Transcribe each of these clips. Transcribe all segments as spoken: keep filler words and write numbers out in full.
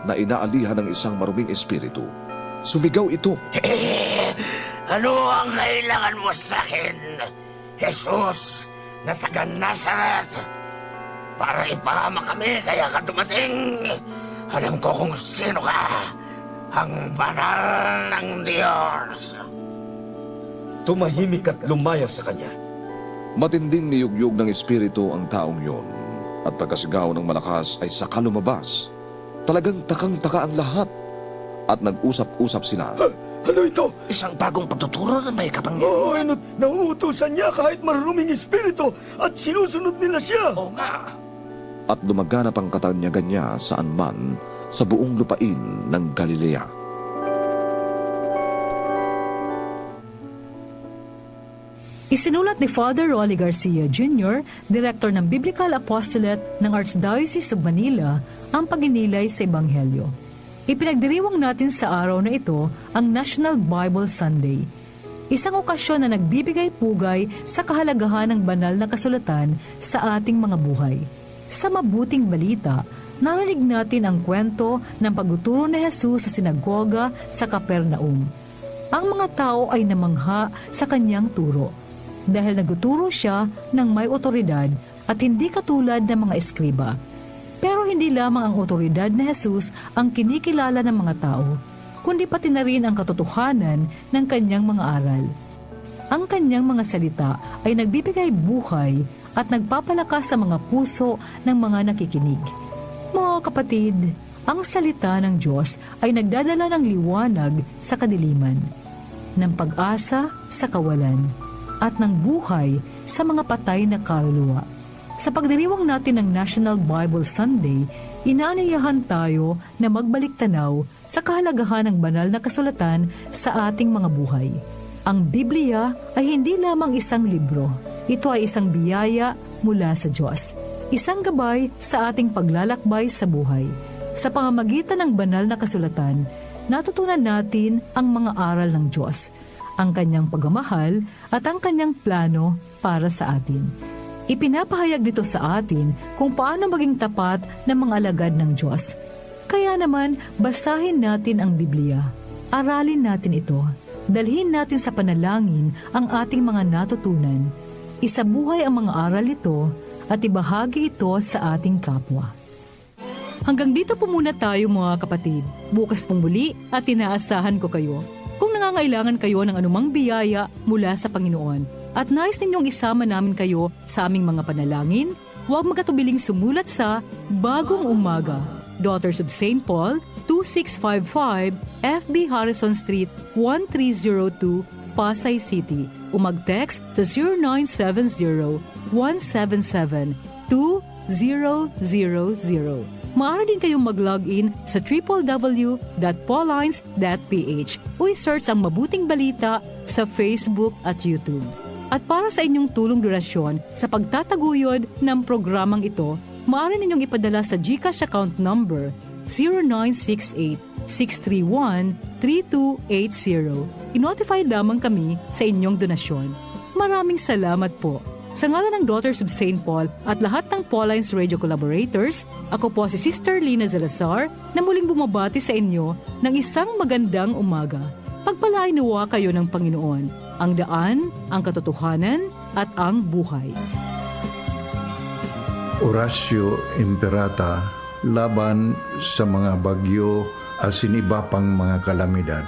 na inaalihan ng isang maruming espiritu. Sumigaw ito, "Ano ang kailangan mo sa akin, Jesus na taga Nazaret? Para ipahamak kami kaya ka dumating? Alam ko kung sino ka, ang banal ng Diyos." Tumahimik at lumayas sa kanya. Matinding niyugyog ng espiritu ang taong yon, at pagkasigaw ng malakas ay saka lumabas. Talagang takang-taka ang lahat, at nag-usap-usap sila. "Ha? Ano ito?" "Isang bagong pagtuturo na may kapangyarihan." "Oo, enot, nauutusan niya kahit maruruming espiritu at sinusunod nila siya." "Oo nga." At lumaganap ang katanyagan niya saan man sa buong lupain ng Galilea. Isinulat ni Father Rolly Garcia Junior, Direktor ng Biblical Apostolate ng Archdiocese of Manila, ang paghinilay sa Ebanghelyo. Ipinagdiriwang natin sa araw na ito ang National Bible Sunday, isang okasyon na nagbibigay pugay sa kahalagahan ng Banal na Kasulatan sa ating mga buhay. Sa Mabuting Balita, narinig natin ang kwento ng pagtuturo ni Jesus sa sinagoga sa Capernaum. Ang mga tao ay namangha sa kanyang turo, dahil nagtuturo siya ng may otoridad at hindi katulad ng mga eskriba. Pero hindi lamang ang otoridad ni Jesus ang kinikilala ng mga tao, kundi pati na rin ang katotohanan ng kanyang mga aral. Ang kanyang mga salita ay nagbibigay buhay at nagpapalakas sa mga puso ng mga nakikinig. Mga kapatid, ang salita ng Diyos ay nagdadala ng liwanag sa kadiliman, ng pag-asa sa kawalan, at ng buhay sa mga patay na kaluluwa. Sa pagdiriwang natin ng National Bible Sunday, inaanyayahan tayo na magbalik tanaw sa kahalagahan ng Banal na Kasulatan sa ating mga buhay. Ang Biblia ay hindi lamang isang libro. Ito ay isang biyaya mula sa Diyos, isang gabay sa ating paglalakbay sa buhay. Sa pamamagitan ng Banal na Kasulatan, natutunan natin ang mga aral ng Diyos, ang kanyang pagmamahal, at ang kanyang plano para sa atin. Ipinapahayag nito sa atin kung paano maging tapat na mga alagad ng Diyos. Kaya naman, basahin natin ang Biblia. Aralin natin ito. Dalhin natin sa panalangin ang ating mga natutunan. Isabuhay ang mga aral nito at ibahagi ito sa ating kapwa. Hanggang dito po muna tayo, mga kapatid. Bukas pong muli at inaasahan ko kayo. Kung nangangailangan kayo ng anumang biyaya mula sa Panginoon at nais ninyong isama namin kayo sa aming mga panalangin, huwag magatubiling sumulat sa Bagong Umaga, Daughters of Saint Paul, two six five five F B Harrison Street, one three zero two, Pasay City, o mag-text sa zero nine seven zero, one seven seven, two zero zero zero. Maaari din kayong mag-log in sa triple W dot paulines dot P H o i-search ang Mabuting Balita sa Facebook at YouTube. At para sa inyong tulong donasyon sa pagtataguyod ng programang ito, maaari ninyong ipadala sa GCash account number zero nine six eight, six three one, three two eight zero. I-notify lamang kami sa inyong donasyon. Maraming salamat po. Sa ngalan ng Daughters of Saint Paul at lahat ng Paulines Radio collaborators, ako po si Sister Lina Salazar na muling bumabati sa inyo ng isang magandang umaga. Pagpalain nawa kayo ng Panginoon, ang daan, ang katotohanan, at ang buhay. Oratio Imperata laban sa mga bagyo asin iba pang mga kalamidad.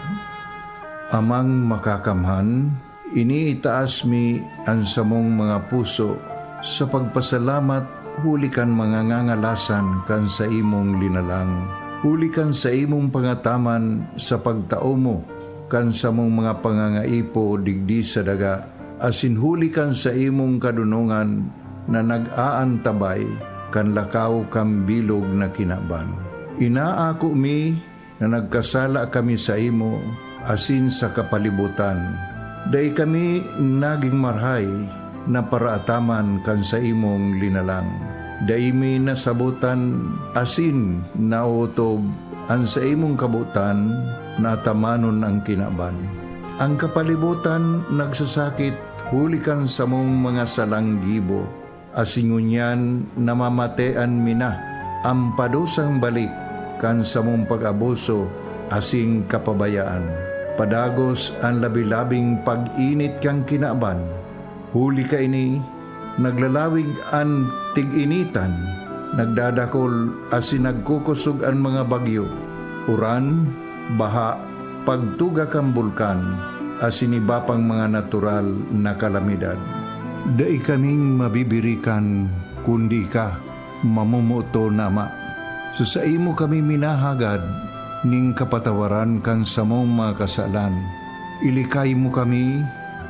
Amang Makakamhan, iniitaas mi an samong mga puso sa pagpasalamat huli kan mga ngangalasan kan saimong linalang, huli kan saimong pangataman sa pagtao mo kan samong mga pangangaipo digdi sa daga, asin huli kan saimong kadonongan na nag-aantabay kan lakaw kan bilog na kinaban. Inaako mi na nagkasala kami saimo asin sa kapalibotan. Dai kami nagin marahay na paraataman kan saimong linalang. Dai mi nasabotan asin naotob an saimong kabotan na atamanon an kinaban. An kapalibotan nagsasakit huli kan samong mga salang gibo, asin ngunyan namamatean mi na an padusang balik kan samong pag-abuso asin kapabayaan. Padagos an labi-labing pag-init kan kinaban. Huli kaini, naglalawig an tig-initan, nagdadakol asin nagkukosog an mga bagyo, uran, baha, pagtuga kan bulkan, asin iba pang mga natural na kalamidad. Dai kaming mabibirikan, kundi ika, mamomoton na Ama. Sa saimo kami minahagad nin kapatawaran kan samong mga kasalan. Ilikay mo kami,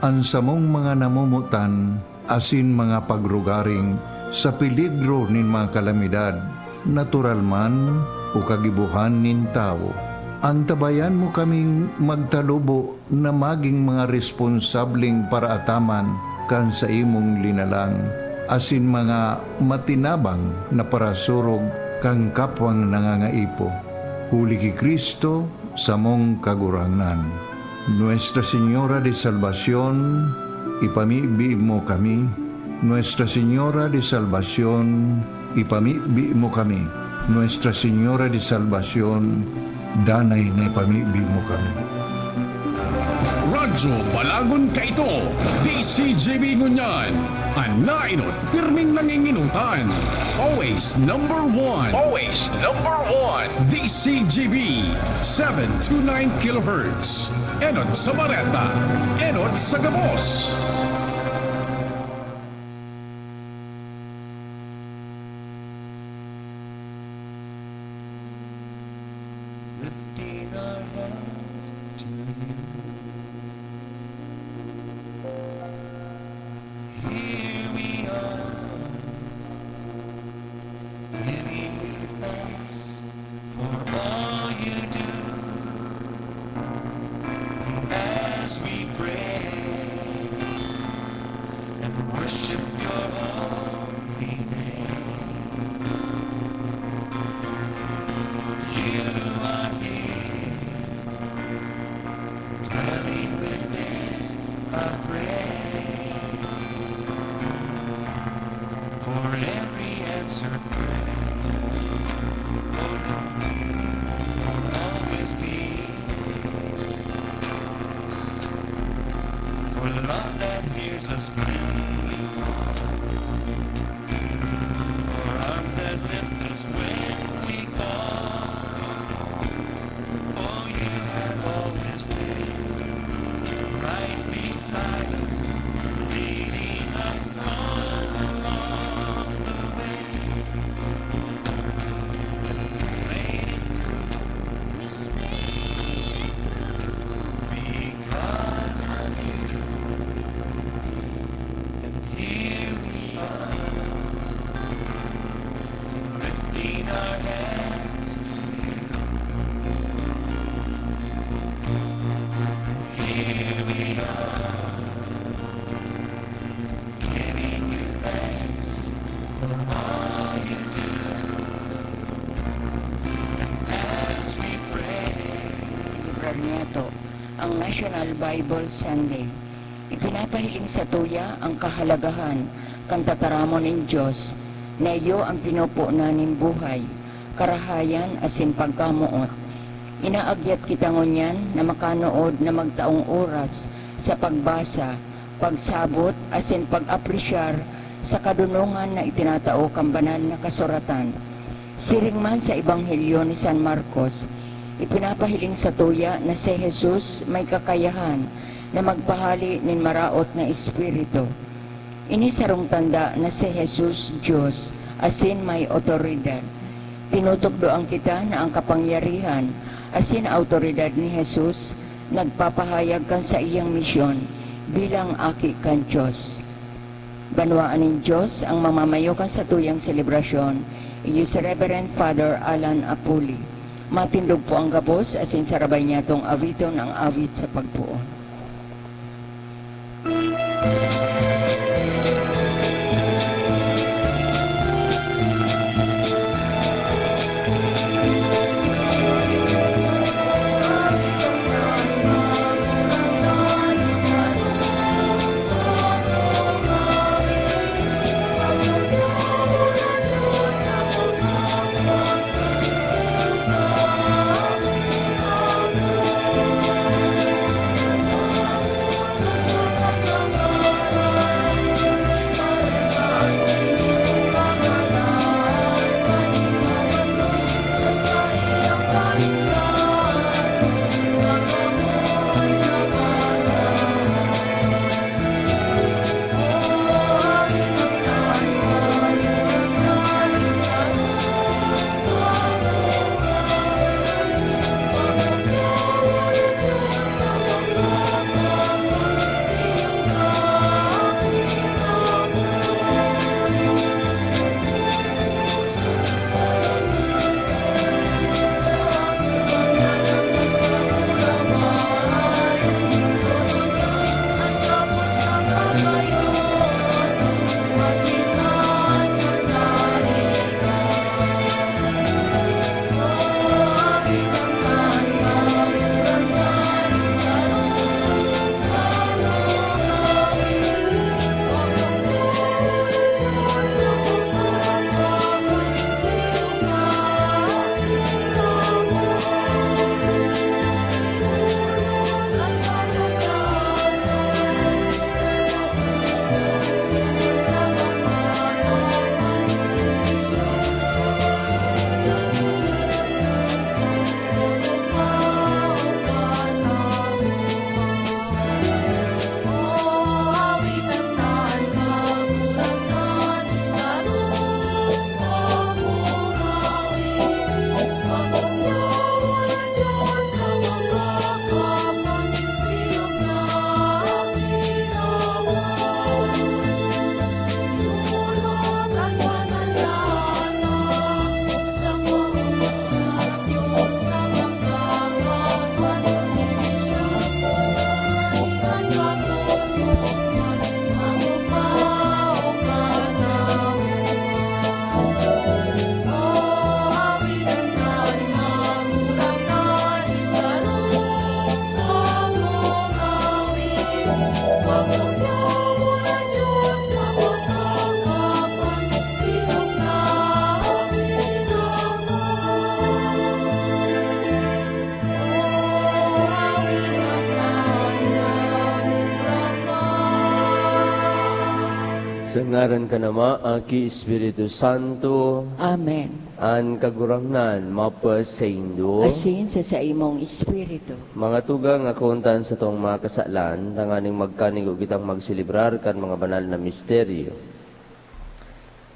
an samong mga namomotan, asin mga pagrugaring sa peligro nin mga kalamidad, natural man o kagibohan nin tawo. Antabayan mo kaming magtalubo na magin mga responsableng paraataman kan saimong linalang, asin mga matinabang na parasurog kan kapwang nangangaipo. Huli ki Cristo, samong Kagurangnan. Nuestra Señora de Salvacion, ipamibi mo kami. Nuestra Señora de Salvacion, ipamibi mo kami. Nuestra Señora de Salvacion, danay na ipamibi mo kami. Radyo Balagon Kaito, D C G B ngunyan. An nainot, pirming nanginginotan. Always number one. Always number one. D C G B, seven two nine kilohertz. Enot sa bareta, enot sa gabos. Lifting our hands to you. Here we are, giving you thanks for all you do. As we pray and worship your holy name, you are here, dwelling within our praise. For every answered prayer, for always being, for love that hears us when we call, for arms that lift us when we call. Oh, you have always been right beside us, leading us all along the way. Made it through because of you. And here we are, lifting our hands to you. Here we are, giving you thanks for all you do. And as we pray, Celebrar niyato ang National Bible Sunday. Ipinapahiling satuya an kahalagahan kan tataramon nin Dios, na iyo an pinupunan nin buhay, karahayan asin pagkamoot. Inaagyat kita ngunyan na makanood na magtaong oras sa pagbasa, pagsabot asin pag-apresyar sa kadonongan na itinatao kan Banal na Kasuratan. Siring man sa Ebanghelyo ni San Marcos, ipinapahiling satuya na si Jesus may kakayahan na magpahale nin maraot na espiritu. Ini sarong tanda na si Jesus, Dios, asin may awtoridad. Tinutukdoan kita na an kapangyarihan asin awtoridad ni Jesus nagpapahayag kan saiyang misyon bilang Aki kan Dios. Banwaan nin Dios an mamamayo kan satuyang selebrasyon, iyo si Reverend Father Alan Apuli. Matindog po an gabos asin sarabay niyatong awiton an awit sa pagpoon. Sa ngaran kan Ama, Aki, Espiritu Santo. Amen. An Kagurangnan mapasaindo. Asin sa saimong espiritu. Mga tugang, akontan satong mga kasalan, tanganing magkanigo kitang magselebrar kan mga banal na misteryo.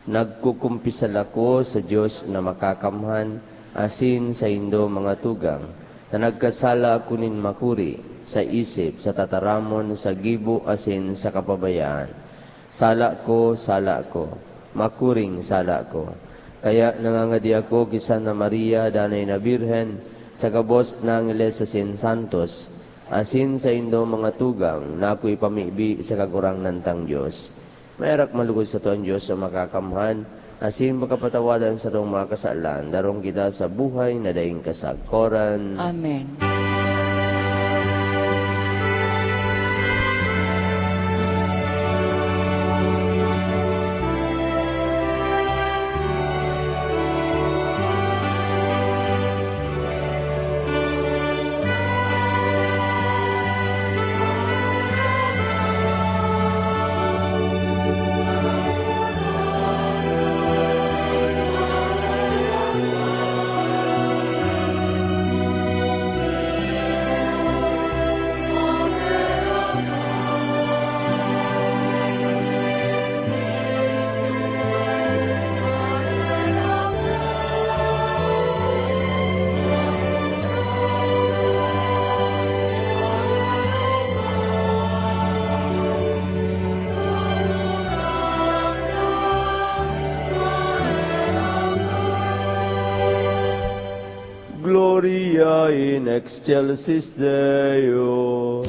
Nagkukumpisal ako sa Dios na Makakamhan, asin saindo, mga tugang, na nagkasala ako nin makuri, sa isip, sa tataramon, sa gibo, asin sa kapabayaan. Sala ko, sala ko, makuring sala ko. Kaya nangangadi ako ki Santa Maria, danay na Birhen, sa gabos na angeles asin santos, asin saindo, mga tugang, na ako ipamibi sa Kagurangnan tang Dios. Maherak malugod sato an Dios na Makakamhan, asin pakapatawadan satong mga kasalan, darong kita sa buhay na daing kasagkoran. Amen. Gloria in excelsis Deo.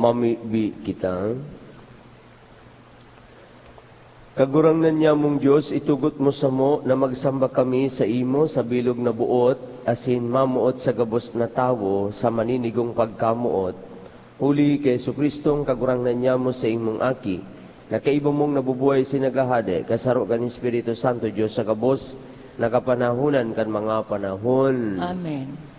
Mamibi kita. Kagurangnan nyamong Dios, itugot mo samo na magsamba kami saimo sa bilog na boot, asin mamoot sa gabos na tawo sa maninigong pagkamoot. Huli ki Jesu-Cristong Kagurangnan nyamo, saimong Aki, na kaiba mong nabubuhay asin naghahade, kasaro kan Espiritu Santo, Dios sa gabos na kapanahonan kan mga panahon. Amen.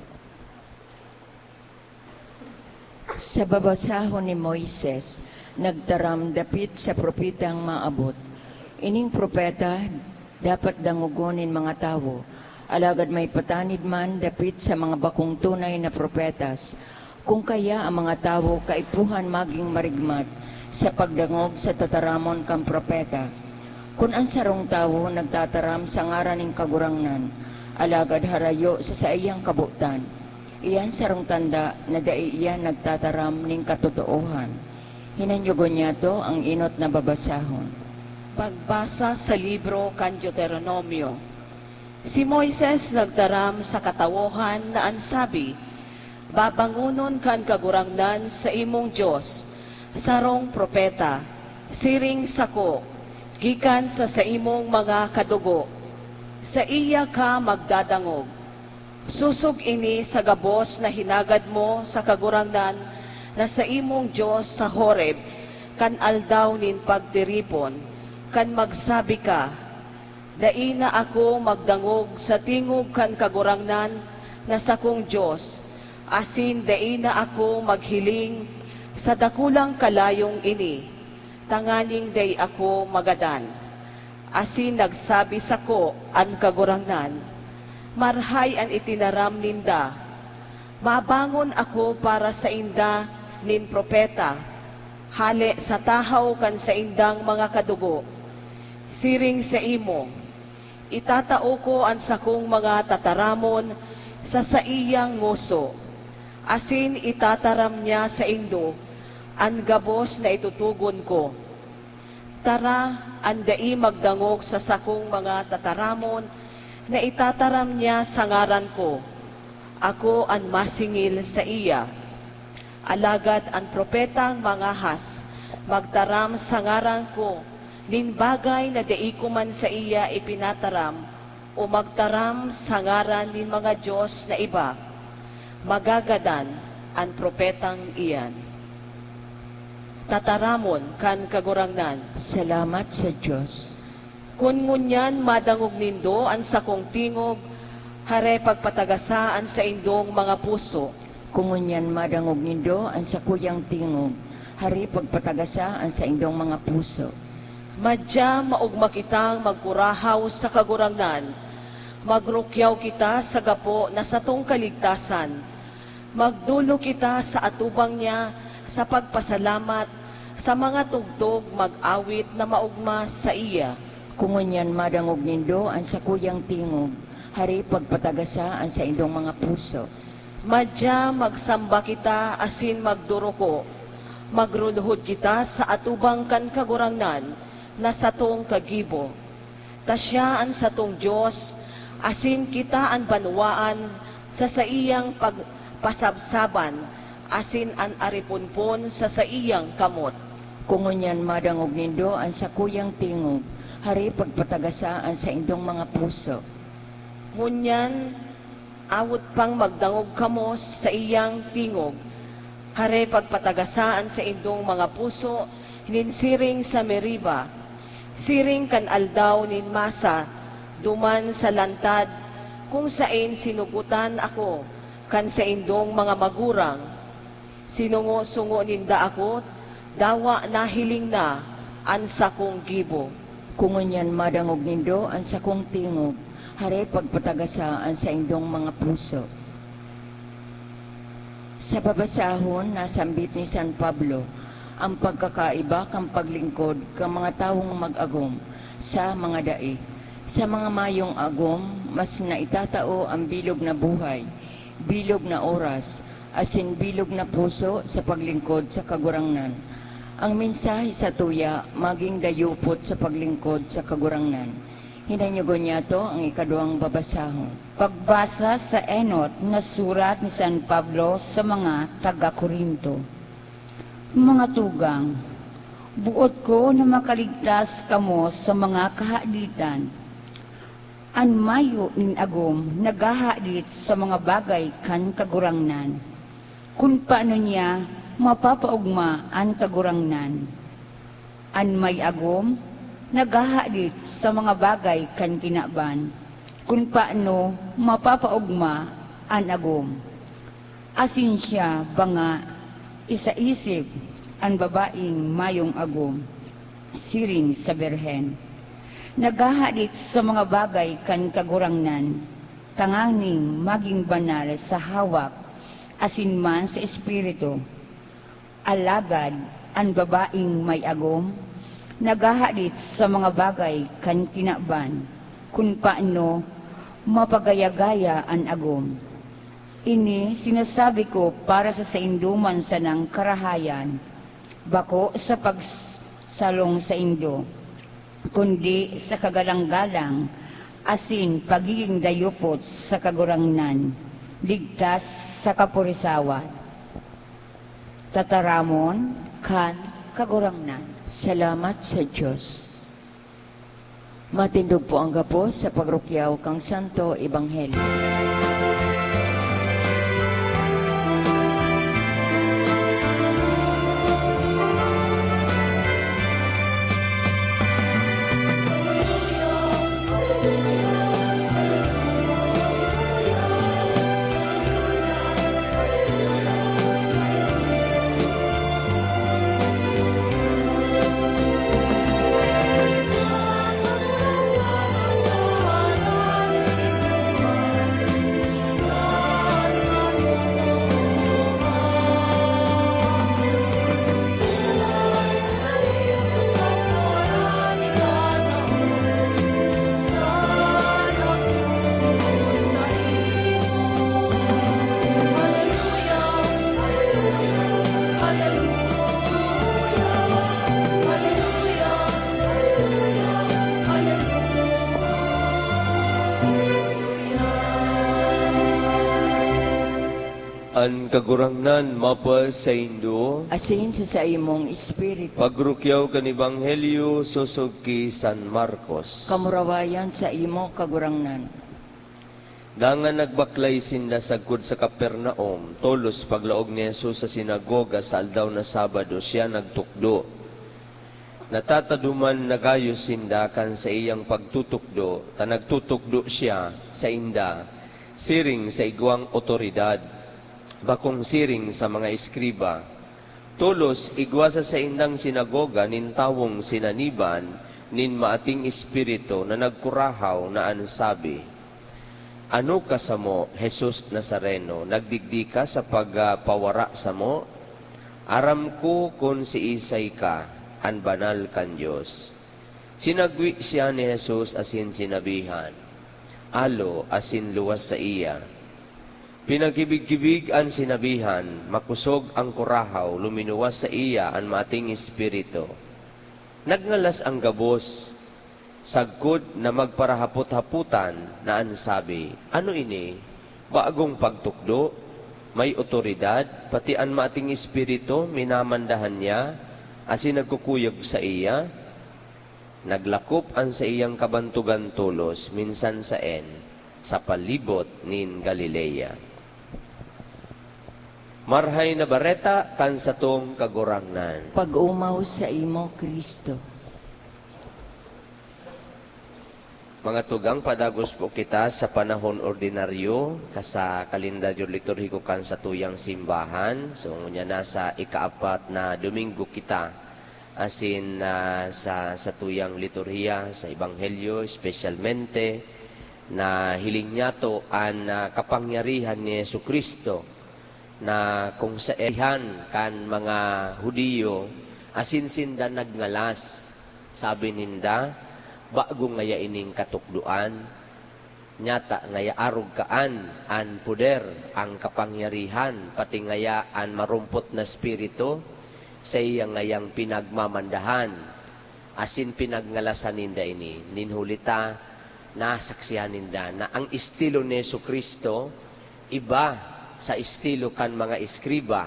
Sa babasahon ni Moises, nagtaram dapit sa propetang maabot. Ining propeta dapat dangogon nin mga tawo, alagad may patanid man dapit sa mga bakong tunay na propetas. Kung kaya ang mga tawo kaipuhan magin marigmat, sa pagdangog sa tataramon kan propeta. Kun an sarong tawo nagtataram sa ngaran nin Kagurangnan, alagad harayo sa saiyang kabotan, iyan sarong tanda na dai iyan nagtataram nin katotoohan. Hinanyogon niyato ang enot na babasahon. Pagbasa sa libro kan Deuteronomio. Si Moises nagtaram sa katawohan na an sabi, "Babangonon kan Kagurangnan sa imong Dios sarong propeta, siring sako, gikan sa saimong mga kadugo. Saiya ka magdadangog." Sosog ini sa gabos na hinagad mo sa Kagurangnan na saimong Dios sa Horeb, kan aldaw nin pagtiripon, kan magsabi ka, "Dai na ako magdangog sa tingog kan Kagurangnan na sakong Dios, asin dai na ako maghiling sa dakulang kalayong ini, tanganing dai ako magadan." Asin nagsabi sako an Kagurangnan, "Marhay an itinaram ninda. Mabangon ako para sainda nin propeta, hale sa tahaw kan saindang mga kadugo." Siring saimo, itatao ko an sakong mga tataramon sa saiyang ngoso, asin itataram niya saindo an gabos na itutugon ko. Tara, an dai magdangog sa sakong mga tataramon na itataram niya sa ngaran ko, ako an masingil saiya. Alagad an propetang mangahas magtaram sa ngaran ko nin bagay na dai ko man saiya ipinataram, o magtaram sa ngaran nin mga dios na iba, magagadan an propetang iyan. Tataramon kan Kagurangnan. Salamat sa Dios. Kun ngunyan madangog nindo an sakong tingog, hare pagpatagasa an saindong mga puso. Kun ngunyan madangog nindo an sakuyang tingog, hare pagpatagasa an saindong mga puso. Madya maogma kitang magkurahaw sa Kagurangnan. Magrukyaw kita sa gapo na satong kaligtasan. Magdolo kita sa atubang niya sa pagpasalamat sa mga tugtog mag-awit na maogma saiya. Kun ngunyan madangog nindo an sakuyang tingog, hare pagpatagasa an saindong mga puso. Madya magsamba kita asin magduruko. Magruluhod kita sa atubang kan Kagurangnan na satong kagibo. Ta siya an satong Dios, asin kita an banwaan sa saiyang pagpasabsaban, asin an ariponpon sa saiyang kamot. Kun ngunyan madangog nindo an sakuyang tingog, hare pagpatagasa an saindong mga puso. Ngunyan, awot pang magdangog kamo sa saiyang tingog, hare pagpatagasa an saindong mga puso nin siring sa Meriba, siring kan aldaw nin Masa, duman sa lantad, kung saen sinugotan ako kan saindong mga magurang. Sinungo-sungo ninda ako, dawa nahiling na an sakong gibo. Kun ngunyan madangog nindo an sakong tingog, hare pagpatagasa an saindong mga puso. Sa babasahon, nasambit ni San Pablo ang pagkakaiba kan paglingkod kan mga tawong mag-agom sa mga dai. Sa mga mayong agom, mas naitatao ang bilog na buhay, bilog na oras, asin bilog na puso sa paglingkod sa Kagurangnan. Ang mensahe sa tuya magin dayupot sa paglingkod sa Kagurangnan. Hinanyogon niyato ang ikaduwang babasahon. Pagbasa sa enot na surat ni San Pablo sa mga taga-Corinto. Mga tugang, boot ko na makaligtas kamo sa mga kahaditan. An mayo nin agom naghahadit sa mga bagay kan Kagurangnan, kun paano niya mapapaogma an Kagurangnan. An may agom naghahadit sa mga bagay kan kinaban, kun paano mapapaogma an agom. Asin siya banga isaisip an babaeng mayong agom, siring sa birhen. Naghahadit sa mga bagay kan Kagurangnan, tanganing magin banal sa hawak asin man sa espiritu. Alagad An babaeng may agom naghahadit sa mga bagay kan kinaban, kun paano mapagaya-gaya an agom. Ini sinasabi ko para sa saindo man sanang karahayan, bako sa pagsalong saindo, kundi sa kagalang-galang asin pagiging dayupot sa Kagurangnan, ligtas sa kapurisawan. Tataramon kan Kagurangnan. Salamat sa Dios. Matindog po ang gabos sa pagrukyaw kan Santo Ebanghelyo. An Kagurangnan mapasaindo. Asin sa saimong espiritu. Pagrukyaw kan Ebanghelyo sosog ki San Marcos. Kamurawayan saimo, Kagurangnan. Dangan nagbaklay sinda sagkod sa Capernaum. Tolos paglaog ni Jesus sa sinagoga sa aldaw na Sabado, siya nagtukdo. Natatadoman na gayo sinda kan saiyang pagtutukdo, ta nagtutukdo siya sainda siring sa igwang awtoridad, bakong siring sa mga eskriba. Tolos, igwa sa saindang sinagoga nin tawong sinaniban nin maating espiritu na nagkurahaw na an sabi, "Ano ka samo, Jesus Nazareno? Nagdigdi ka sa pagpawara samo? Aram ko kun siisay ka, an banal kan Dios." Sinagwe siya ni Jesus asin sinabihan, "Alo asin luwas saiya." Pinagkibig-kibig an sinabihan, makosog an kurahaw, luminuwas saiya an maating espiritu. Nagngalas an gabos, sagkod na magparahapot-hapotan na an sabi, "Ano ini? Bagong pagtukdo? May awtoridad, pati an maating espiritu minamandahan niya, asin nagkukuyog saiya?" Naglakop an saiyang kabantogan tolos, minsan saen, sa palibot nin Galilea. Marahay na Bareta kan satong Kagurangnan. Pag-omaw saimo, Cristo. Mga tugang, padagos po kita sa panahon ordinaryo, ka sa kalendaryo liturhiko kan satuyang simbahan. So, ngunyan nasa ikaapat na Domingo kita, asin, ah, sa satuyang liturhiya, sa Ebanghelyo, espesyalmente, nahiling niyato an, ah, kapangyarihan ni Jesu-Cristo na kung saihan kan mga Judio, asin sinda nagngalas. Sabi ninda, "Bago ngaya ining katukdoan, nyata ngaya arog kaan an poder, an kapangyarihan, pati ngaya an marumpot na espiritu, saiya ngayang pinagmamandahan." Asin pinagngalasan ninda ini, nin huli ta nasaksihan ninda na ang estilo ni Jesu-Cristo iba sa estilo kan mga eskriba,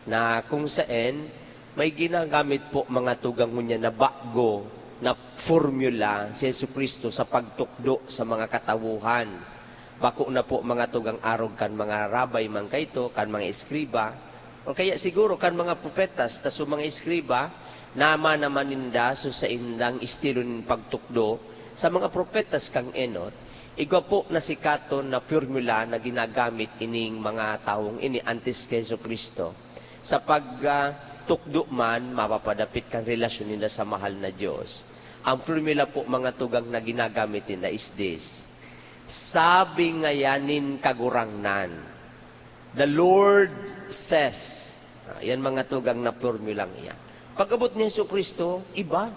na kung saen may ginagamit po, mga tugang, ngunyan na bago na formula si Jesu-Cristo sa pagtukdo sa mga katawuhan. Bako na po, mga tugang, arog kan mga rabay man kaito, kan mga eskriba, o kaya siguro kan mga propetas, ta so mga eskriba, nama naman ninda so saindang estilo nin pagtukdo sa mga propetas kan enot. Igwa po na sikaton na formula na ginagamit ining mga tawong ini antes ki Jesu-Cristo. Sa pag, ah, tukdo man, mapapadapit kan relasyon ninda sa mahal na Dios. Ang formula po, mga tugang, na ginagamit ninda is this, "Sabi ngaya nin Kagurangnan." The Lord says, Yan mga tugang na formulang iyan. Pag-abot ni Jesu Cristo, iba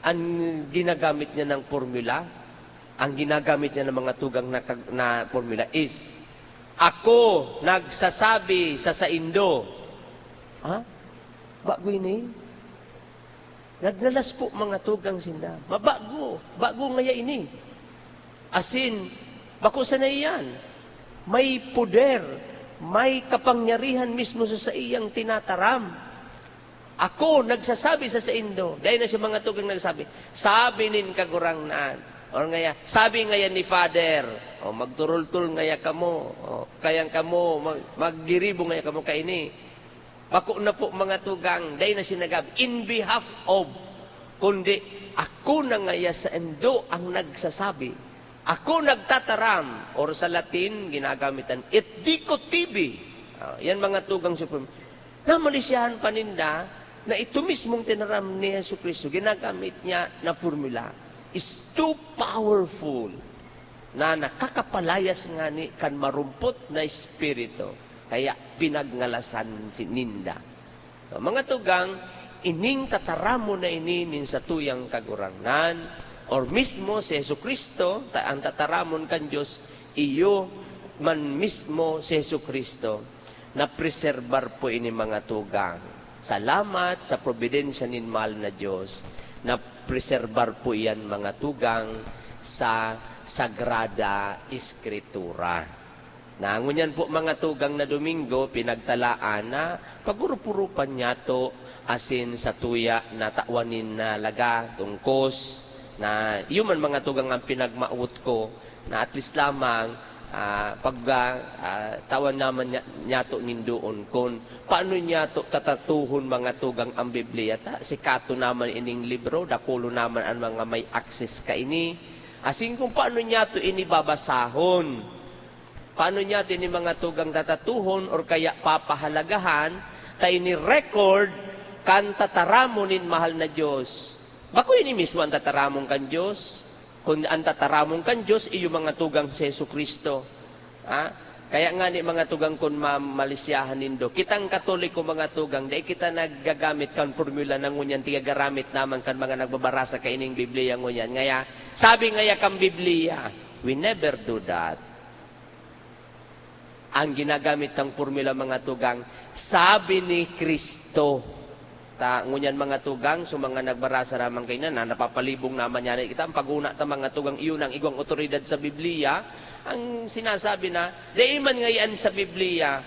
ang ginagamit niya ng formula. Ang ginagamit niya ng mga tugang na kag-, na formula is, "Ako nagsasabi sa saindo." Ha? Bago ini? Naglalas po mga tugang sinda. Mabago. Bago ngaya ini. Asin, bako sana iyan. May poder, may kapangyarihan mismo sa saiyang tinataram. "Ako nagsasabi sa saindo." Dai na siya mga tugang nagsabi, "Sabi nin Kagurangnan." Or ngaya, "Sabi ngaya ni Father." O, magturultol ngaya kamo. O, kayang kamo, mag-, maggiribo ngaya kamo kaini. Bako na po mga tugang, dai na sinagab, "In behalf of," kundi, "Ako na ngaya saindo ang nagsasabi. Ako nagtataram," or sa Latin, ginagamitan, "Et dico tibi." Ah, yan mga tugang supremo. Namalisyahan pa ninda na ito mismong tinaram ni Jesu Cristo, ginagamit niya na formula, is too powerful na nakakapalayas ngani kan marumpot na espiritu, kaya pinagngalasan si ninda. So, mga tugang, ining tataramon na ini nin satuyang Kagurangnan, or mismo si Jesu Cristo, ta-, ang tataramon kan Dios, iyo man mismo si Jesu Cristo. Napreserbar po ini, mga tugang. Salamat sa probidensya nin mahal na Dios, napreserbar po iyan, mga tugang, sa Sagrada Eskritura. Na ngunyan po, mga tugang, na Domingo, pinagtalaan na pag-urup-urupan niyato asin satuya na tawan nin, ah, laga, tungkos, na iyo man, mga tugang, ang pinagmawot ko, na at least lamang, ah, pag, ah, ah, tawan naman niya, niyato nin doon kun paano niyato tatatuhon, mga tugang, ang Biblia. Ta, sikato naman ining libro, dakulo naman an mga may access kaini. Asin kun paano niyato ini babasahon. Paano niyato ini, mga tugang, tatatuhon or kaya papahalagahan ta ini record kan tataramon nin mahal na Dios? Bako ini mismo an tataramon kan Dios, kun an tataramon kan Dios iyo, mga tugang, si Jesu-Cristo. Ha? Kaya ngani, mga tugang, kun ma-, malisyahan nindo, kitang Katoliko, mga tugang, dai kita naggagamit kan formula na ngunyan, tigagaramit naman kan mga nagbabarasa kaining Biblia ngunyan. Ngaya, sabi ngaya kan Biblia, we never do that. Ang ginagamit kang formula, mga tugang, sabi ni Cristo. Ta, ngunyan, mga tugang, so mga nagbarasa naman kaina na napapalibong naman niya kita, ang paguna ta, mga tugang, iyon ang igwang otoridad sa Biblia. Ang sinasabi na, dai man ngayan sa Biblia.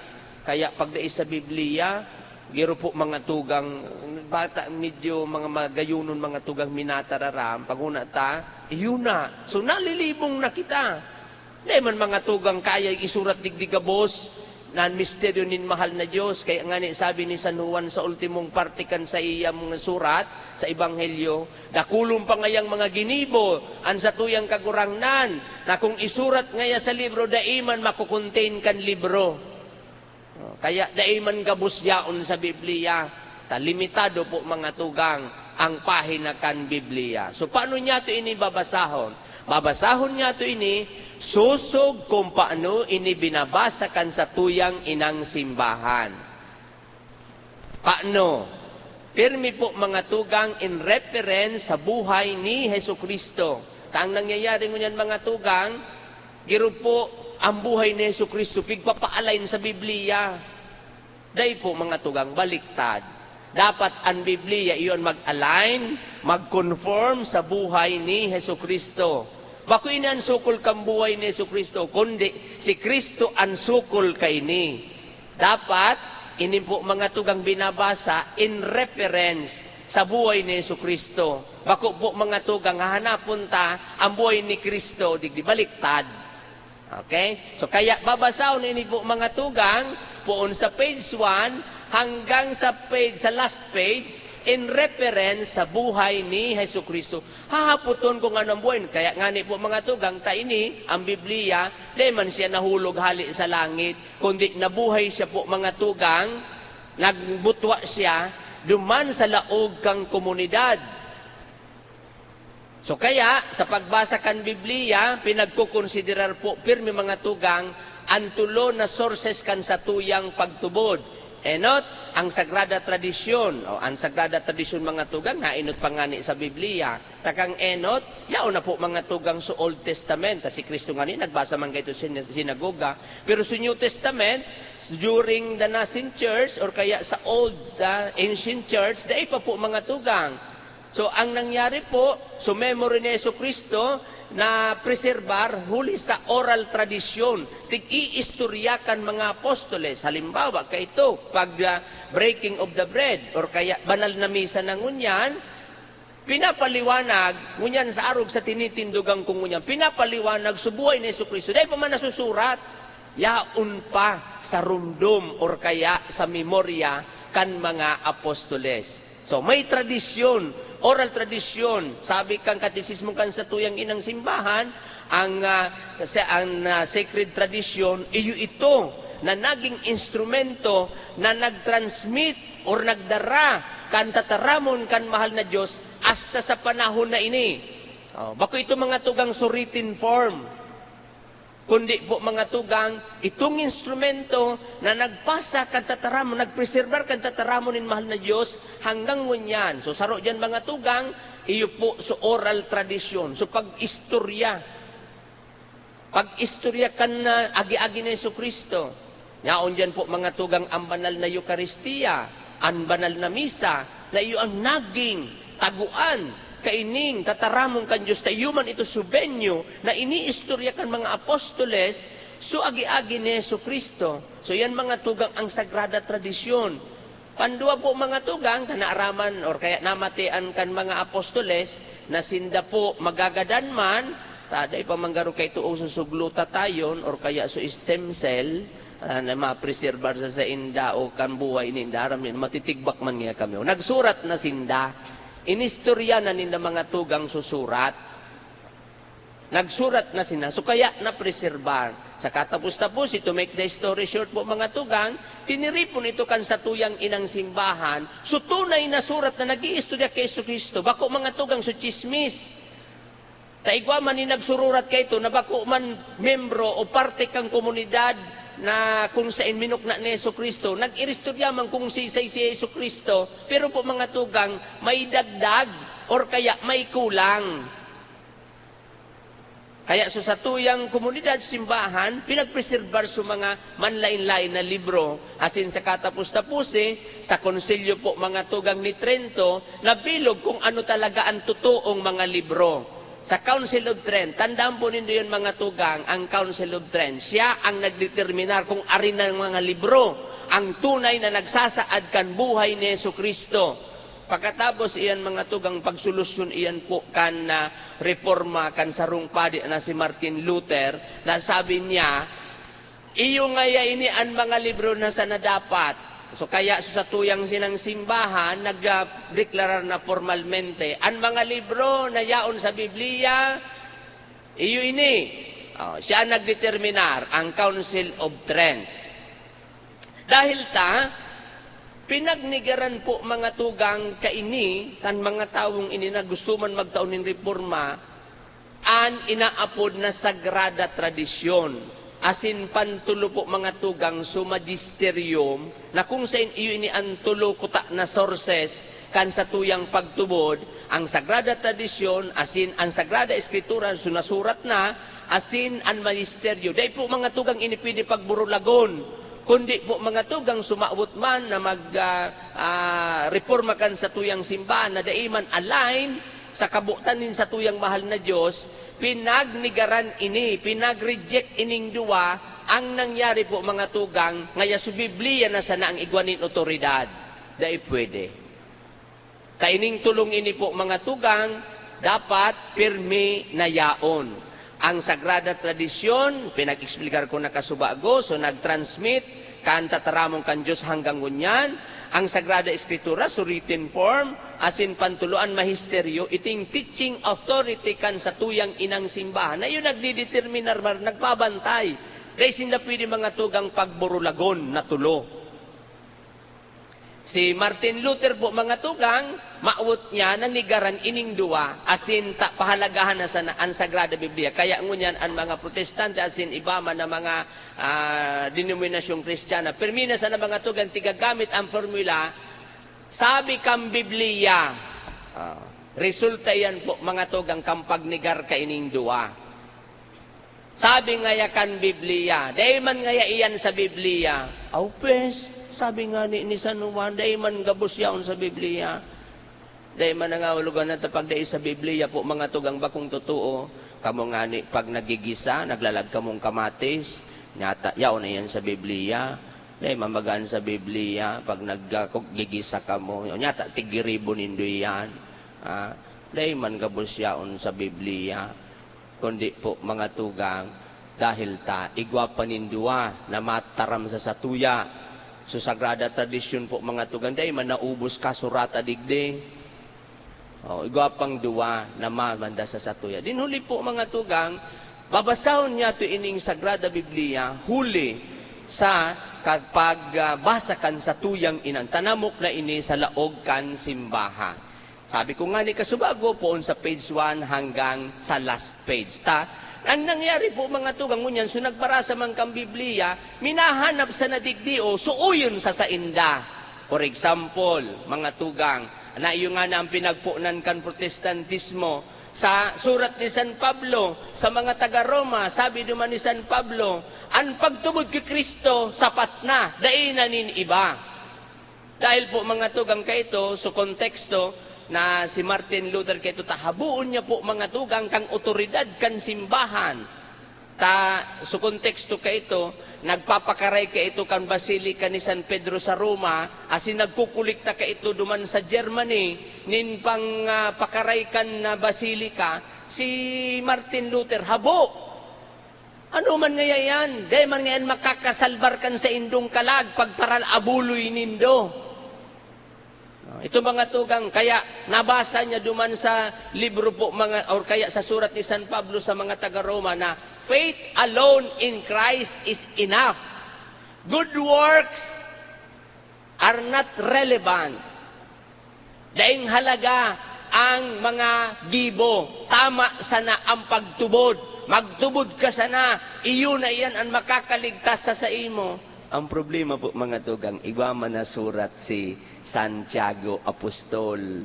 Kaya pag dai sa Biblia, giro po, mga tugang, bata, medyo mga magayunon, mga tugang, minatararam, paguna ta, iyon na. So, nalilibong na kita. Dai man, mga tugang, kaya isurat digdi gabos na an misteryo nin mahal na Dios. Kaya ngani sabi ni San Juan sa ultimong parte kan saiyang mga surat sa Ebanghelyo, "Dakulon pa ngayang mga ginibo an satuyang Kagurangnan, na kung isurat ngaya sa libro, dai man mako-contain kan libro." Oh, kaya dai man gabos yaon sa Biblia. Ta limitado po, mga tugang, ang pahina kan Biblia. So, paano niyato ini babasahon? Babasahon niyato ini sosog kung paano ini binabasa kan satuyang inang simbahan. Paano? Pirmi po, mga tugang, in reference sa buhay ni Jesu-Cristo. Ta ang nangyayari ngunyan, mga tugang, giro po, ang buhay ni Jesu-Cristo pigpapa-align sa Biblia. Dai po, mga tugang, baliktad. Dapat an Biblia iyon mag-align, mag-conform sa buhay ni Jesu-Cristo. Bako ini an sukol kan buhay ni Jesu-Cristo, kundi si Cristo an sukol kaini. Dapat, ini po, mga tugang, binabasa in reference sa buhay ni Jesu-Cristo. Bako po, mga tugang, hahanapon ta ang buhay ni Cristo, digdi, baliktad. Okay? So, kaya babasahon ini po, mga tugang, poon sa page one hanggang sa page, sa last page, in reference sa buhay ni Jesu-Cristo. Hahapoton ko ngano an buhay. Kaya ngani po, mga tugang, ta ini, ang Biblia, dai man siya nahulog hale sa langit, kundi nabuhay siya po, mga tugang, nagbutwa siya duman sa laog kan komunidad. So kaya, sa pagbasa kan Biblia, pinagkokonsiderar po pirmi, mga tugang, an tolo na sources kan satuyang pagtubod. Enot, ang Sagrada Tradisyon. O, ang Sagrada Tradisyon, mga tugang, naenot pa ngani sa Biblia. Takang enot, yaon na po, mga tugang, sa Old Testament. Ta si Cristo ngani, nagbasa man kaito sa sin-, sinagoga. Pero sa New Testament, during the Nicene Church, or kaya sa Old, ah, Ancient Church, dai pa po, mga tugang. So, ang nangyari po, so memory ni Jesu-Cristo na preserbar huli sa oral tradisyon, tig-iistorya kan mga apostoles. Halimbawa, kaito, pag, ah, breaking of the bread, or kaya banal na misa na ngunyan, pinapaliwanag, ngunyan sa arog sa tinitindogan ko ngunyan, pinapaliwanag sa buhay ni Jesu-Cristo. Dai pa man nasusurat, yaon pa sa rumdom, or kaya sa memorya kan mga apostoles. So, may tradisyon, oral tradisyon. Sabi kan Katesismo kan satuyang inang simbahan, ang, ah, sa, ang, ah, sacred tradisyon, iyo ito na naging instrumento na nag-transmit or nagdara kan tataramon kan mahal na Diyos hasta sa panahon na ini. Oh, bako ito, mga tugang, sa written form. Kundi po, mga tugang, itong instrumento na nagpasa kan tataramon, nagpreserbar kan tataramon nin mahal na Diyos hanggang ngunyan. So, saro diyan, mga tugang, iyo po sa oral tradisyon. So, pag-istorya. Pag-istorya kan, ah, agi-agi ni Jesu-Cristo. Yaon diyan po, mga tugang, ang banal na Eukaristia, ang banal na misa, na iyo ang naging taguan kaining tataramon kan Diyos, ta iyo man ito subenyo na iniistorya kan mga apostoles, so agi-agi ni Jesu-Cristo. So, yan, mga tugang, ang Sagrada Tradisyon. Pandua po, mga tugang, ta naaraman or kaya namatian kan mga apostoles na sinda po magagadan man, ta dai pa man garo kaito uso so glutathione or kaya so stem cell, ah, na mapreserbar sa sainda o kan buhay ninda, aram nindo, matitigbak man niya kami. O, nagsurat na sinda, inistorya na ninda, mga tugang, susurat. Nagsurat na sinda, so kaya napreserbar. Sa katapos-tapos, to make the story short po, mga tugang, tiniripon ito kan satuyang inang simbahan, so tunay na surat na nag-iistorya kay Jesu-Cristo, bako, mga tugang, so chismis. Ta igwa man ni nagsururat kaito na bako man membro o parte kan komunidad na kung sain minukna ni Jesu-Cristo, nag-iristorya man kung sisay si Jesu-Cristo, pero po, mga tugang, may dagdag or kaya may kulang. Kaya sa satuyang komunidad, simbahan, pinagpreserbar sa mga manlain-lain na libro, asin sa katapos-taposi, sa konsilyo po, mga tugang, ni Trento, nabilog kung ano talaga ang totoong mga libro. Sa Council of Trent, tandaan po nindo yun, mga tugang, ang Council of Trent, siya ang nagdeterminar kung arin ang mga libro ang tunay na nagsasaad kan buhay ni Jesu-Cristo. Pagkatapos iyan, mga tugang, pagsolusyon iyan po kan, ah, reforma kan sarong padi na si Martin Luther, na sabi niya, "Iyo ngaya ini an mga libro na sana dapat." So, kaya sa satuyang sinang simbahan, nag, ah, deklarar na pormalmente, "An mga libro na yaon sa Biblia, iyo ini." Oh, siya nagdeterminar, ang Council of Trent. Dahil ta, pinagnigaran po, mga tugang, kaini kan mga tawong ini na gusto man magtao nin reforma, an inaapod na Sagrada Tradisyon, asin pantulo po, mga tugang, so magisterium, na kung sain iyo ini an tulo kuta na sources kan satuyang pagtubod, ang Sagrada Tradisyon asin ang Sagrada Eskritura, so nasurat na, asin an Magisterium. Dai po, mga tugang, ini pwede pagburulagon, kundi po, mga tugang, sumawot man na mag, ah, ah, reforma kan satuyang simbahan na dai man align sa kabotan nin satuyang mahal na Dios, pinagnigaran ini, pinag-reject ining duwa. Ang nangyari po, mga tugang, ngaya sa Biblia na sana ang igwa nin otoridad. Dai pwede. Kaining tulong ini po, mga tugang, dapat pirmi na yaon. Ang Sagrada Tradisyon, pinag-explicar ko na kasubago, so nag-transmit kan tataramon kan Dios hanggang ngunyan. Ang Sagrada Eskritura, so written form, asin pantulo an Magisterium, iting teaching authority kan satuyang inang simbahan, na iyo nagdedeterminar, mar-, nagbabantay. Dai sinda pwede, mga tugang, pagburulagon na tulo. Si Martin Luther po, mga tugang, mawot niya na negaran ining duwa, asin ta pahalagahan na sana an Sagrada Biblia. Kaya ngunyan an mga protestante asin iba man na mga, ah, denominasyong Kristiyana, pirmi na sana, mga tugang, tigagamit an formula, "Sabi kan Biblia." Ah, resulta iyan po, mga tugang, kan pagnegar kaining duwa. Sabi ngaya kan Biblia, dai man ngaya iyan sa Biblia. Aw, pes, sabi ngani ni San Juan, dai man gabos yaon sa Biblia. Dai man nangahulugan na ta pag dai sa Biblia po, mga tugang, bakong totoo. Kamo ngani, pag naggigisa, naglalag kamong kamatis, nyata, yaon na iyan sa Biblia. Dai man bagaan sa Biblia, pag naggigisa kamo, nyata, tigiribo nindo iyan. Ah, dai man gabos yaon sa Biblia. Kundi po, mga tugang, dahil ta igwa pa nin duwa na mataram sa satuya. So, Sagrada Tradisyon po, mga tugang, dai man naubos kasurata digdi. O, igwa pang duwa na mamanda sa satuya. Din huli po, mga tugang, babasahon niyato ining Sagrada Biblia huli sa kag-, pagbasa kan satuyang inang tanamok na ini sa laog kan simbahan. Sabi ko ngani kasubago, poon sa page one hanggang sa last page ta. Ang nangyari po, mga tugang, ngunyan, so nagbarasa man kan Biblia, minahanap sa nadigdi o suoyon sa sainda. For example, mga tugang, na iyo nga na ang pinagponan kan Protestantismo. Sa surat ni San Pablo sa mga taga Roma, sabi duman ni San Pablo, "An pagtubod ki Cristo sapat na, dai na nin iba." Dahil po, mga tugang, kaito, so konteksto na si Martin Luther kaito, ta haboon niya po, mga tugang, kan otoridad kan simbahan. Ta, so konteksto kaito, nagpapakaray kaito kan Basilica ni San Pedro sa Roma, asin nagkukulikta kaito duman sa Germany, nin pang, ah, pakaray kan, ah, Basilica, si Martin Luther, habo. Ano man ngaya iyan? Dai man ngayan makakasalbar kan saindong kalag, pagparalabuloy nindo. Ah, ito, mga tugang, kaya nabasa niya duman sa libro po, mga, or kaya sa surat ni San Pablo sa mga taga Roma na, "Faith alone in Christ is enough. Good works are not relevant." Daing halaga ang mga gibo. Tama sana ang pagtubod. Magtubod ka sana. Iyo na iyan ang makakaligtas sa saimo. Ang problema po, mga tugang, igwa man na surat si Santiago Apostol.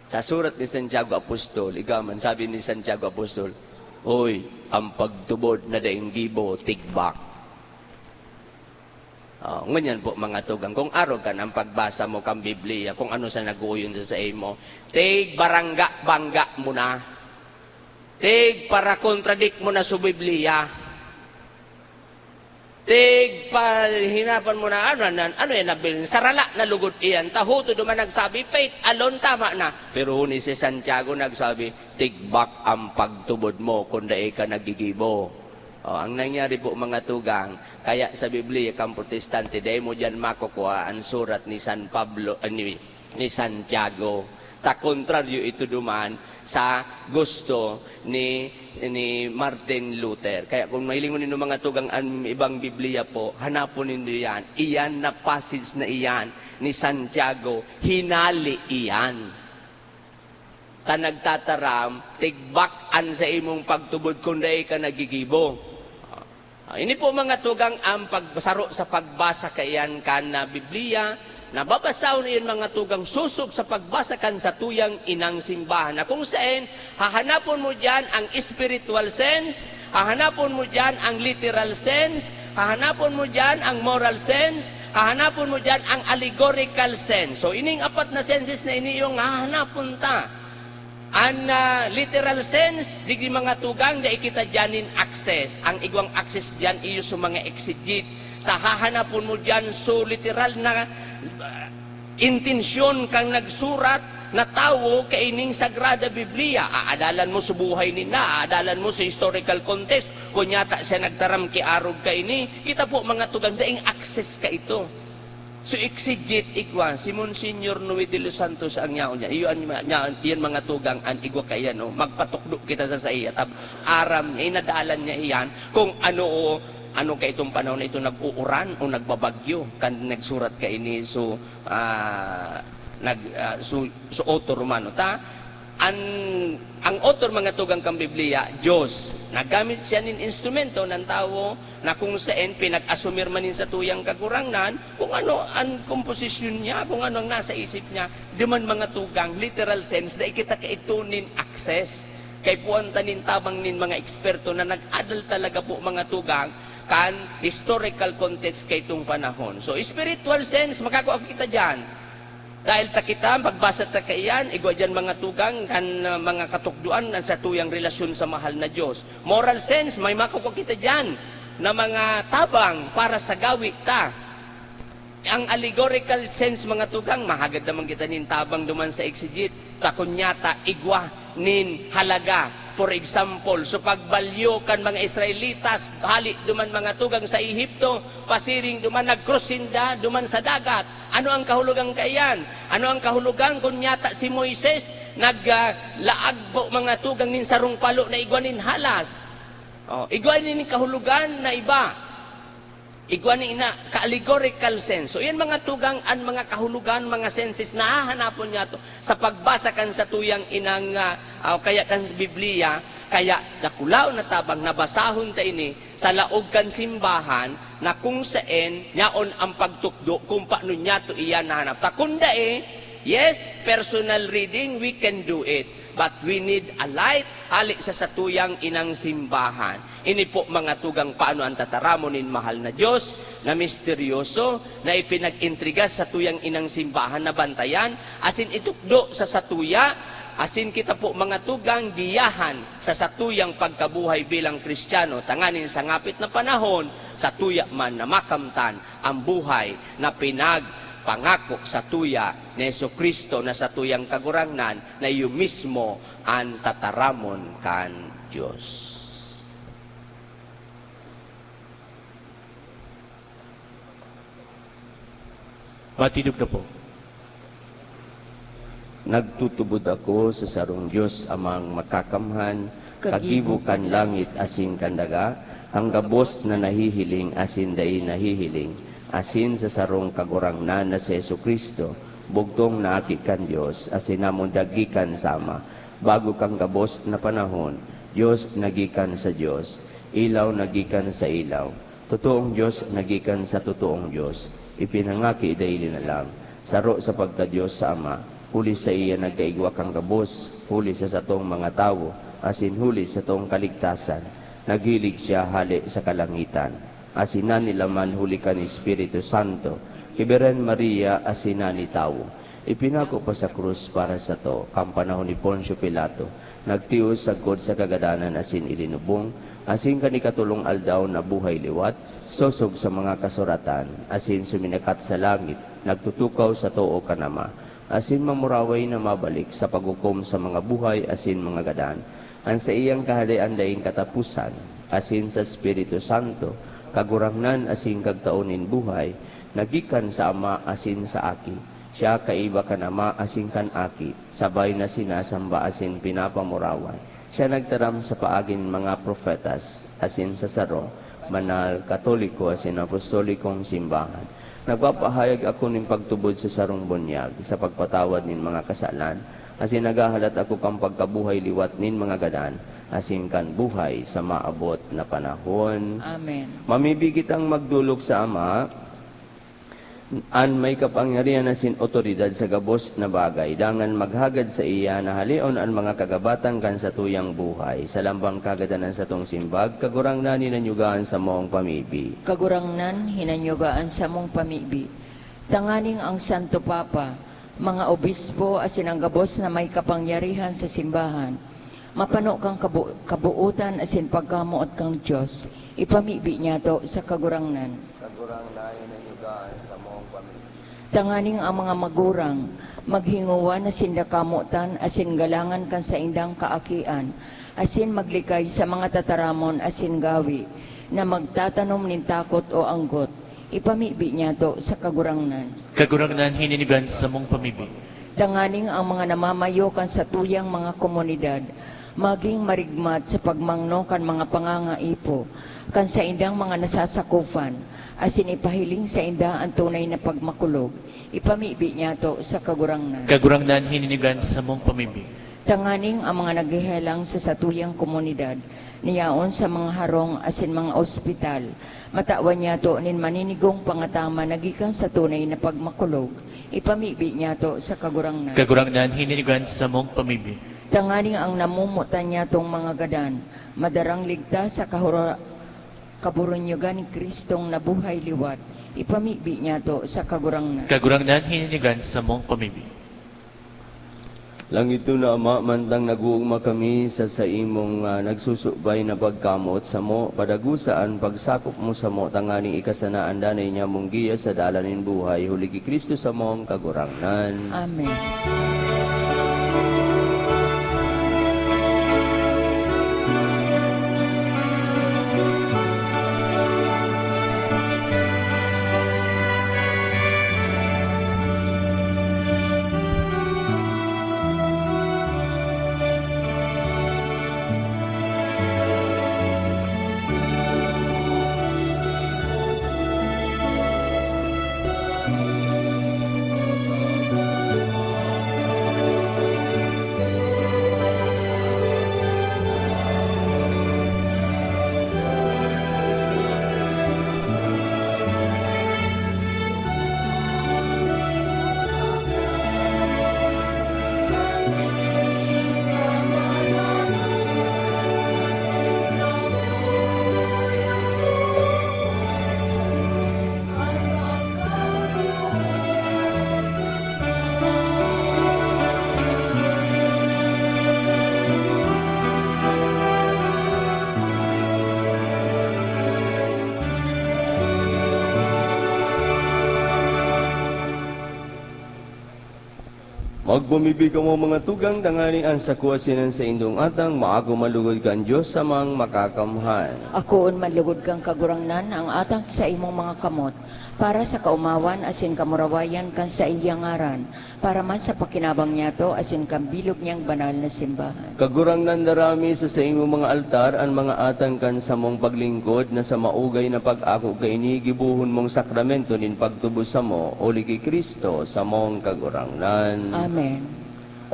Sa surat ni Santiago Apostol, igwa man, sabi ni Santiago Apostol, "Hoy, ang pagtubod na daing gibo, tigbak." Oh, ngunyan po, mga tugang, kung arog kan ang pagbasa mo kan Biblia, kung ano sa nag-uuyon sa saimo, tigbarangga-bangga mo na. Tigparakontradik mo na sa Biblia. Tigpahinapan mo na, ano, ano, ano yan, nabilin? Sarala na lugod iyan. Ta huto duman nagsabi, "Faith alone, tama na." Pero huni si Santiago nagsabi, "Tigbak ang pagtubod mo kung dai ka naggigibo." Oh, ang nangyari po, mga tugang, kaya sa Biblia, kan Protestante, dai mo diyan makukuha ang surat ni San Pablo, ah, ni, ni Santiago. Ta kontraryo ito duman sa gusto ni, ni Martin Luther. Kaya kung mahilingon nindo, mga tugang, an ibang Biblia po, hanapon nindo iyan. Iyan na passage na iyan ni Santiago, hinali iyan. Ta nagtataram, tigbak an saimong pagtubod kun dai ka naggigibo. Ah, ini po, mga tugang, ang pagsaro sa pagbasa kaiyan kan, ah, Biblia, na babasahon iyan, mga tugang, sosog sa pagbasa kan satuyang inang simbahan, na kung saen hahanapon mo diyan ang spiritual sense, hahanapon mo diyan ang literal sense, hahanapon mo diyan ang moral sense, hahanapon mo diyan ang allegorical sense. So, ining apat na senses na ini yung hahanapon ta. An, ah, literal sense, digdi, mga tugang, dai kita diyan nin access. Ang igwang access diyan iyo sa mga exegete. Ta hahanapon mo diyan so literal na, ah, intensyon kan nagsurat na tawo kaining Sagrada Biblia. Aadalan mo sa buhay ninda, aadalan mo sa historical context, kun nyata siya nagtaram ki arog kaini. Kita po, mga tugang, daing access kaito. So, exegete igwa, si Monsignor Noe de los Santos ang yaon niya. Iyo an, niya, iyan, mga tugang, an igwa kaiyan, oh. Magpatukdo kita sa saiya, tab-, aram niya, inadalan niya iyan, kung ano, oh, Ano ka itong panahon na ito, nag-uuran o nagbabagyo? Kan nagsurat ka ini, so, ah, nag, ah, so, so author man, no? Ta, an, ang author, mga tugang, kan Biblia, Diyos. Nagamit siya nin instrumento ng tawo na kung saen pinag-asumir man nin satuyang Kagurangnan kung ano an komposisyon niya, kung ano ang nasa isip niya. Duman, mga tugang, literal sense, dai kita kaidto nin access. Kay puwan ta nin tabang nin mga eksperto na nag-adal talaga po, mga tugang, kan historical context kaitong panahon. So, spiritual sense, makakua kita diyan. Dahil ta kita, magbasa ta kaiyan, igwa diyan, mga tugang, kan, ah, mga katukdoan, kan satuyang relasyon sa mahal na Diyos. Moral sense, may makakua kita diyan na mga tabang para sa gawi ta. Ang allegorical sense, mga tugang, mahagad naman kita nin tabang duman sa exegete, ta kunyata, igwa nin halaga. For example, so pagbalyo kan mga Israelitas, hali duman, mga tugang, sa Ehipto, pasiring duman, nag-cross sinda duman sa dagat. Ano ang kahulogan kaiyan? Ano ang kahulogan kun nyata si Moises nag, ah, laag po, mga tugang, nin sarong palo na igwa nin halas? Oh, igwa nin kahulogan na iba. Igwa ni ina, ka-allegorical sense. So, yan, mga tugang, an mga kahulogan, mga senses, nahahanapon niya to sa pagbasa kan satuyang inang, ah, ah, kaya kan Biblia. Kaya, dakulaon na tabang na basahon ta ini sa laog kan simbahan na kung saen yaon ang pagtukdo kung paano niya to iyan nahanap. Ta kung dai, yes, personal reading, we can do it. But we need a light hali sa satuyang inang simbahan. Ini po, mga tugang, paano ang tataramon nin mahal na Diyos na misteryoso na ipinag-intriga sa satuyang inang simbahan na bantayan, asin itukdo sa satuya, asin kita po, mga tugang, giyahan sa satuyang pagkabuhay bilang Kristiyano, tanganing sa ngapit na panahon, satuya man na makamtan ang buhay na pinagpangako satuya ni Jesu-Cristo na satuyang Kagurangnan, na iyo mismo an tataramon kan Dios. Matindog na po. Nagtutubod ako sa sarong Dios, Amang Makakamhan, kagibo kan langit asin kan daga, kan gabos na nahihiling asin dai nahihiling, asin sa sarong Kagurangnan na si Jesu-Cristo, bugtong na Aki kan Dios, asin namundag gikan sa Ama, bago kan gabos na panahon. Dios na gikan sa Dios, ilaw na gikan sa ilaw, totoong Dios na gikan sa totoong Dios, ipinangaki dai linalang, saro sa pagka-Dios sa Ama, huli saiya nagkaigwa kan gabos, huli sa satong mga tawo, asin huli sa satong kaligtasan, naghilig siya hale sa kalangitan, asin nanilaman huli kan Espiritu Santo, ki Birhen Maria, asin nanitawo. Ipinako pa sa krus para sato, kan panahon ni Poncio Pilato, nagtios sagkod sa kagadanan asin ilinubong, asin kan ikatolong aldaw nabuhay liwat, sosog sa mga kasuratan, asin suminakat sa langit, nagtutukaw sa too kan Ama, asin mamuraway na mabalik sa paghukom sa mga buhay asin mga gadan. An saiyang kahalean daing kataposan, asin sa Espiritu Santo, Kagurangnan asin Kagtao nin buhay, na gikan sa Ama asin sa Aki. Siya kaiba kan Ama asin kan Aki, sabay na sinasamba asin pinapamurawan. Siya nagtaram sa paagi nin mga propetas, asin sa saro, banal, katoliko, asin apostolikong simbahan. Nagpapahayag ako nin pagtubod sa sarong bunyag, sa pagpatawad nin mga kasalan, asin naghahalat ako kan pagkabuhay liwat nin mga gadan, asin kan buhay sa maabot na panahon. Amen. Mamibi kitang magdolok sa Ama, an may kapangyarihan asin awtoridad sa gabos na bagay, dangan maghagad saiya na haleon an mga kagabatan kan satuyang buhay. Sa lambang kagadan an satong simbag, Kagurangnan, hinanyuga an samong pamibi. Kagurangnan, hinanyuga an samong pamibi. Tanganing ang Santo Papa, mga obispo asin ang gabos na may kapangyarihan sa simbahan, mapano kan kabu-, kabuotan asin pagkamoot kan Dios, ipamibi niyato sa Kagurangnan. Kagurangnan, hinanyuga an samong pamibi. Tanganing ang mga magurang maghingowa na sinda kamotan asin galangan kan saindang kaakian, asin maglikay sa mga tataramon asin gawi na magtatanom nin takot o anggot, ipamibi niyato sa Kagurangnan. Kagurangnan, hinanyuga an samong pamibi. Tanganing ang mga namamayo kan satuyang mga komunidad magin marigmat sa pagmangno kan mga pangangaipo, kan saindang mga nasasakopan, asin ipahiling sainda an tunay na pagmakulog. Ipamibi niyato sa Kagurangnan. Kagurangnan, hininigan samong pamibi. Tanganing ang mga naghehelang sa satuyang komunidad, na yaon sa mga harong asin mga ospital, matawan niyato nin maninigong pangataman na gikan sa tunay na pagmakulog. Ipamibi niyato sa Kagurangnan. Kagurangnan, hininigan samong pamibi. Tanganing ang namomotan niyatong mga gadan, madarang ligtas sa kahura-, kaburunyogan ni Cristong nabuhay liwat, ipamibi niyato sa Kagurangnan. Kagurangnan, hininigan samong pamibi. Langitnon na Ama, mantang nag-oogma kami sa saimong, ah, nagsusubay na pagkamoot samo, padagosa an pagsakop mo samo tanganing ikasana an danay nyamong giya sa dalan nin buhay, huli ki Cristo samong Kagurangnan. Amen. Magpamibi kamo, mga tugang, tanganing an sako asin an saindong atang maako manlugod kan Dios Samang Makakamhan. Akoon manlugod kan Kagurangnan ang atang sa imong mga kamot, para sa kaomawan asin kamurawayan kan saiyang ngaran, para man sa pakinabang niyato asin kan bilog niyang banal na simbahan. Kagurangnan, dara mi sa saimong mga altar an mga atang kan samong paglingkod, na sa maugay na pag-ako kaini gibohon mong sakramento nin pagtubos samo, huli ki Cristo, samong Kagurangnan. Amen.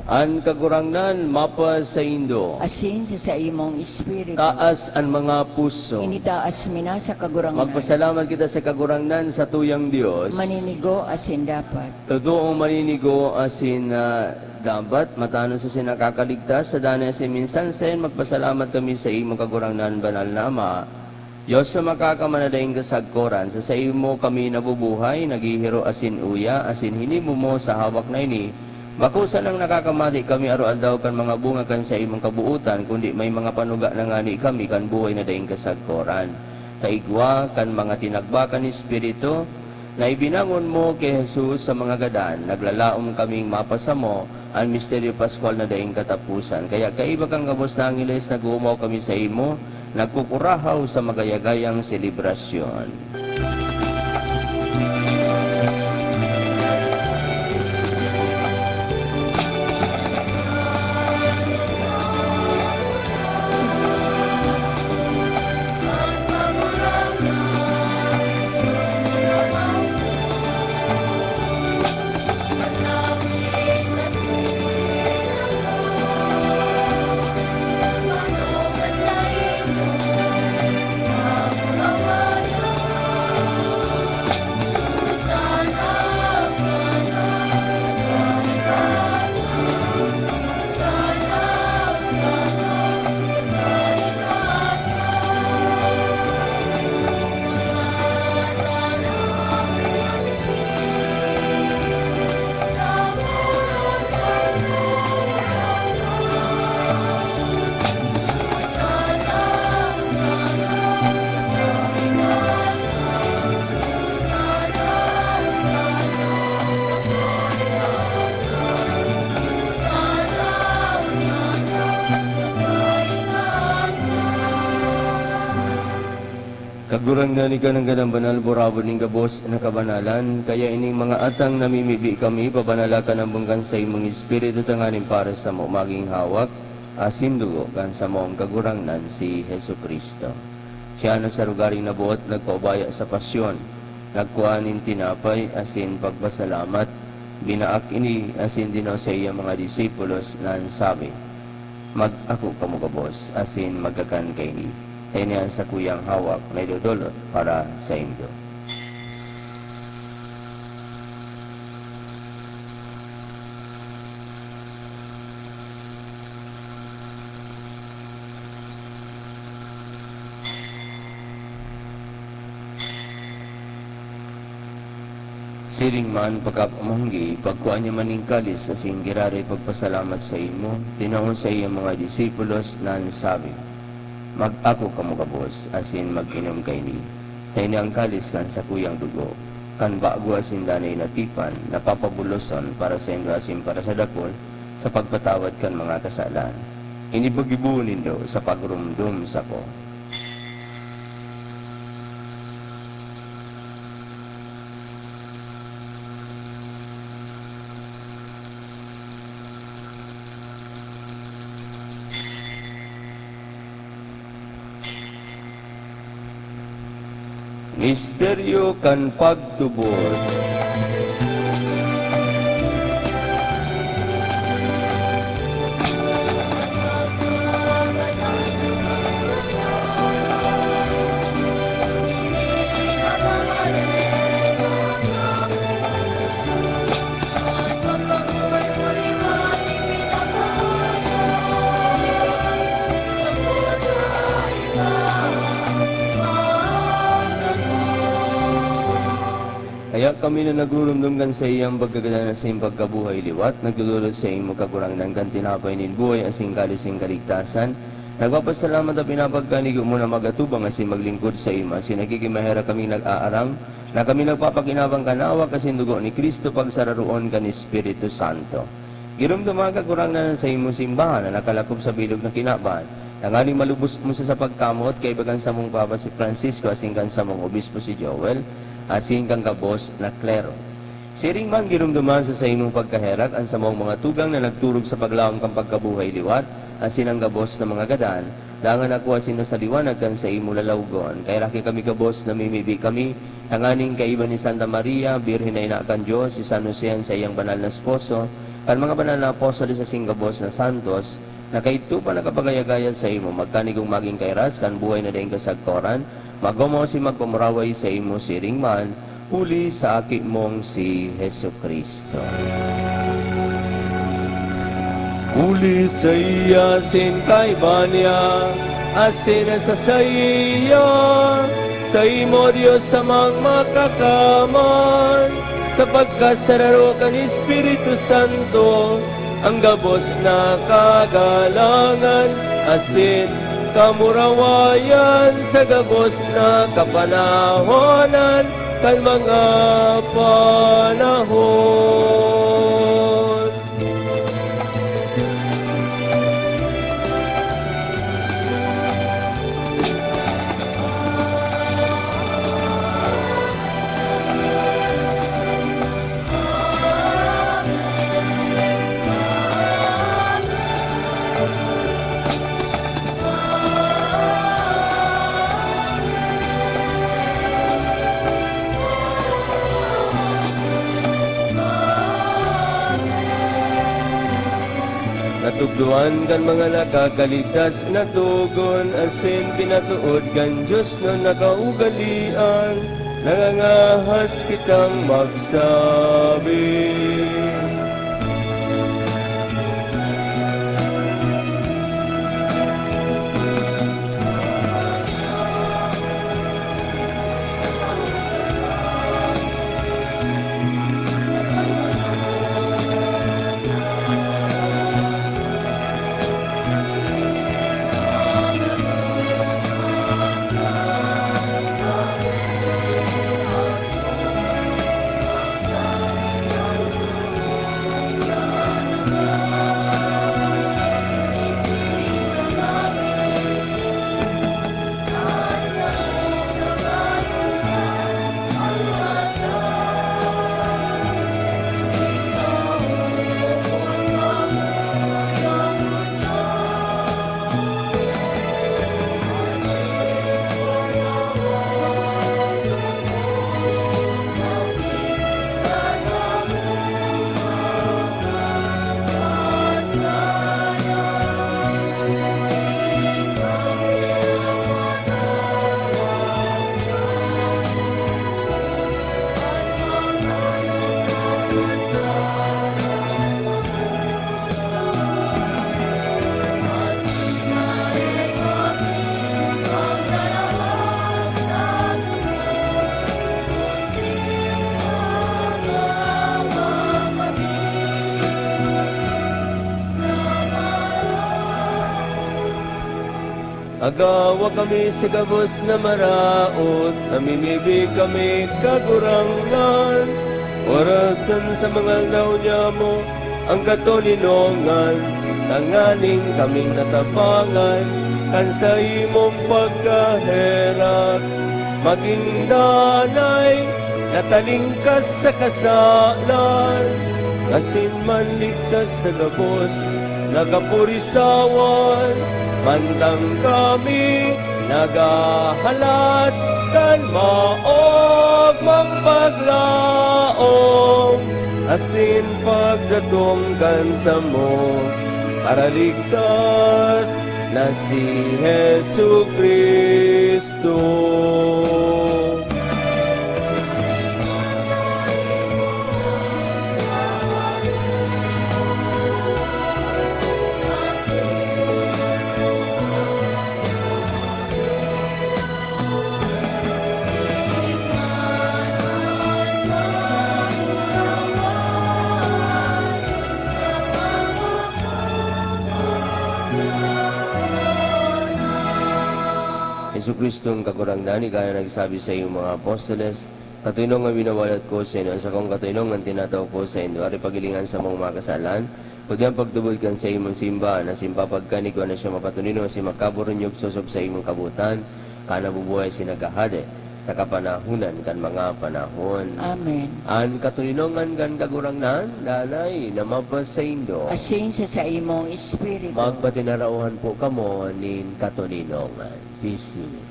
An Kagurangnan mapasaindo. Asin sa saimong espiritu. Taas an mga puso. Initaas mi na sa Kagurangnan. Magpasalamat kita sa Kagurangnan, satuyang Dios. Maninigo asin dapat. Totoong maninigo asin, ah, dapat, matanos asin nakakaligtas. Sa danay asin minsan saen, magpasalamat kami sa imo, Kagurangnan, banal na Ama, Dios na makakaman na daing kasagkoran. Sa saimo kami nabubuhay, naghihiro asin uya, asin hinibo mo sa hawak na ini. Bako sanang nakakamati kami aroaldaw kan mga bunga kan saimong kabootan, kundi may mga panuga na ngani kami kan buhay na daing kasagkoran. Kaigwa kan mga tinagba kan Espiritu, na ibinangon mo ki Jesus sa mga gadan, naglalaom kaming mapasamo an misteryo paskwal na daing kataposan. Kaya kaiba kan gabos na angheles, nag-oomaw kami saimo, nagkukurahaw sa magaya-gayang selebrasyon. Kagurangnan, ika nanggad an banal, burabod nin gabos na kabanalan, kaya ining mga atang namimibi kami, pabanala kan ambon kan saimong Espiritu, tanganing para samo magin hawak asin dugo kan samong Kagurangnan, si Jesu-Cristo. Siya na sa lugaring naboot nagpaubaya sa pasyon, nagkua nin tinapay asin pagpasalamat, binaak ini asin dinao sa iya mga disipulos na nagsabi, "Mag-ako kamo gabos asin magkakan kaini, ta ini an sakuyang hawak na idodolot para saindo." Siring man, pagkapamanggi, pagkua niya man nin kalis asin giraray pagpasalamat saimo, dinao sa iyang mga disipulos na nagsabi, "Mag-ako kamo gabos asin mag-inom kaini, ta ini an kalis kan sakuyang dugo, kan bago asin danay na tipan, na papabuloson para saindo asin para sa dakul, sa pagpatawad kan mga kasalan. Ini paggibohon nindo sa pagromdom sako." Misteryo kan pagtubod. Kaya kami na nagruromdom kan saiyang pagkagadan asin pagkabuhay liwat, nagdodolot saimo, Kagurangnan, kan tinapay nin buhay asin kalis nin kaligtasan, nagpapasalamat ta pinapagkanigo mo na mag-atubang asin maglingkod saimo, asin nagkikimaherak kaming nag-aarang na kami nagpapakinabang kan hawak asin dugo ni Cristo, pagsararoon kan Espiritu Santo. Giromdoma, Kagurangnan, an saimong simbahan na nakalakop sa bilog na kinaban, tanganing malubos mo siya sa pagkamoot, kaiba kan samong Papa si Francisco asin kan samong Obispo si Joel, asin kan gabos na klero. Siring man, giromdoma sa saimong pagkaherak an samong mga tugang na nagturog sa paglaom kan pagkabuhay liwat, asin an gabos na mga gadan, dangan ako asin na sa liwanag kan saimo lalawgon. Kaheraki kami gabos, namimibi kami, tanganing kaiba ni Santa Maria, Birhen na Ina kan Dios, si San Jose an saiyang banal na esposo, kan mga banal na apostoles asin gabos na santos, na kaidto pa nakapagayagayad saimo, magkanigong magin kairas kan buhay na daing kasagkoran, magomaw asin magpamuraway saimo siring man, huli sa Aki mong si Jesu-Cristo. Huli saiya, asin kaiba niya, asin sa saiya, saimo, Dios Amang Makakamay, sa pagkasararo kan Espiritu Santo, an gabos na kagalangan asin kamurawayan sa gabos na kapanahonan kan mga panahon. Natukdoan kan mga nakakaligtas na togon asin pinatood kan Dios na nakaugalean, nangangahas kitang magsabi. Yawa kami sa gabos na maraot, namimibi kami, Kagurangnan. Orasan sa mga aldaw nyamo an katoninongan, tanganing kaming natabangan kan saimong pagkaherak, magin danay, natalingkas sa kasalan, asin manligtas sa gabos na kapurisawan, mantang kami naghahalat kan maogmang paglaom asin pagdatong kan samong Paraligtas na si Jesu-Cristo. Jesu-Cristong Kagurangnan, ika na nagsabi sa iyong mga apostoles, "Katoninongan, minawalat ko saindo, an sakong katoninongan tinatao ko saindo, ari paghilingan sa mga kasalan, kundi an pagtubod kan saimong simbahan, asin papagkan igwa na siya mapatoninong asin makaburunyog sosog sa imong kabotan, ka nabubuhay asin naghahade sa kapanahonan kan mga panahon." Amen. An katoninongan kan Kagurangnan, danay na mapasaindo. Asin sa saimong espiritu. Magpatinarauhan po kamo nin katoninongan. Peace be with you.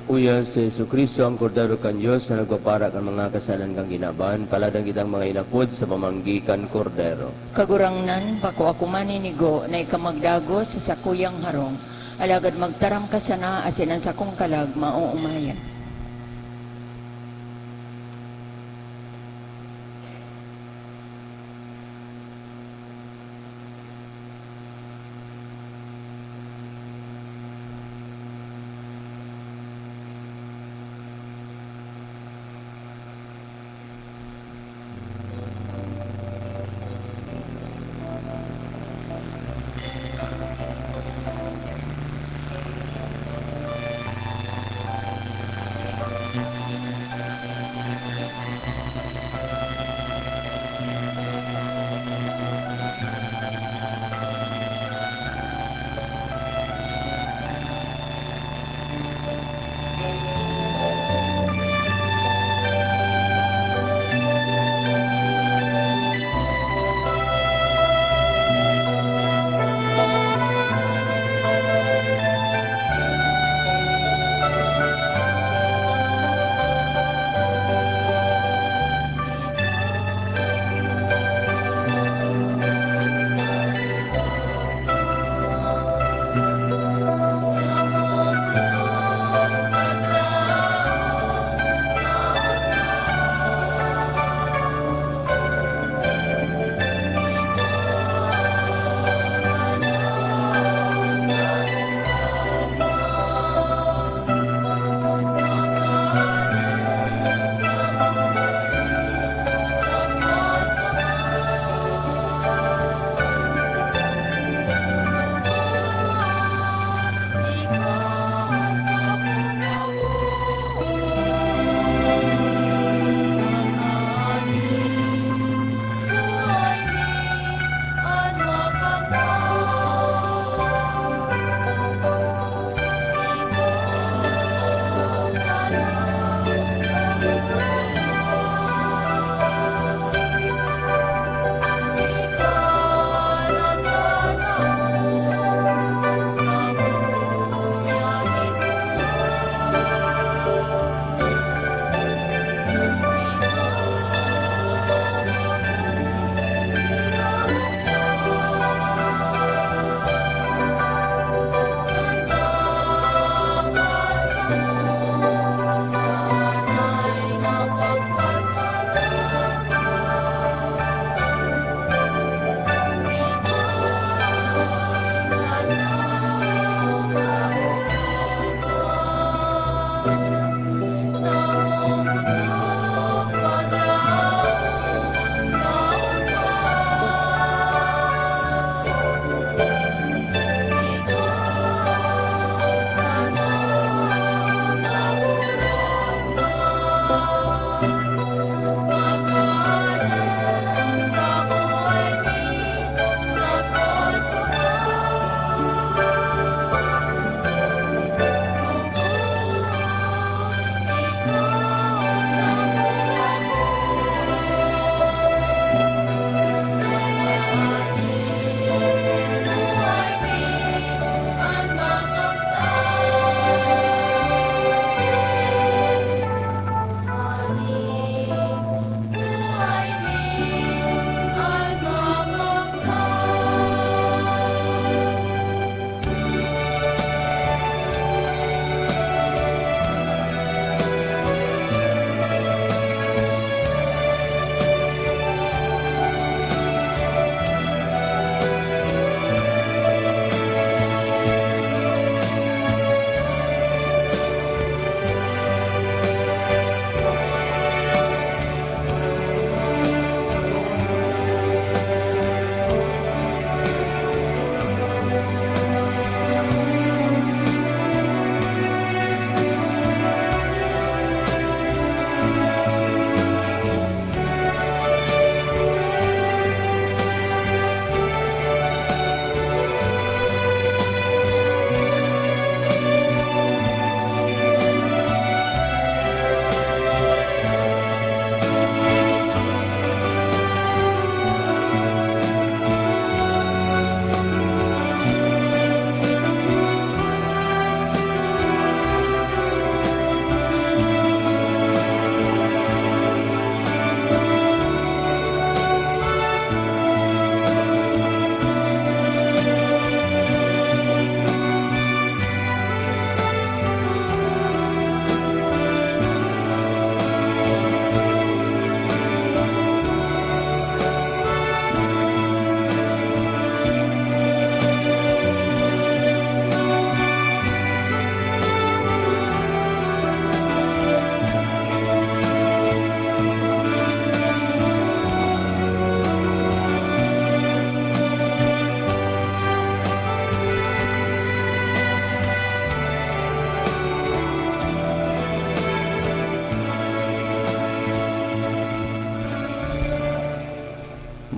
Uya si Jesu-Cristo, an Kordero kan Dios na nagpapara kan mga kasalan kan kinaban, paladan kitang mga inapod sa pamanggi kan Kordero. Kagurangnan, bako ako maninigo na ika magdagos sa sakuyang harong, alagad magtaram ka sana asin an sakong kalag maoomayan.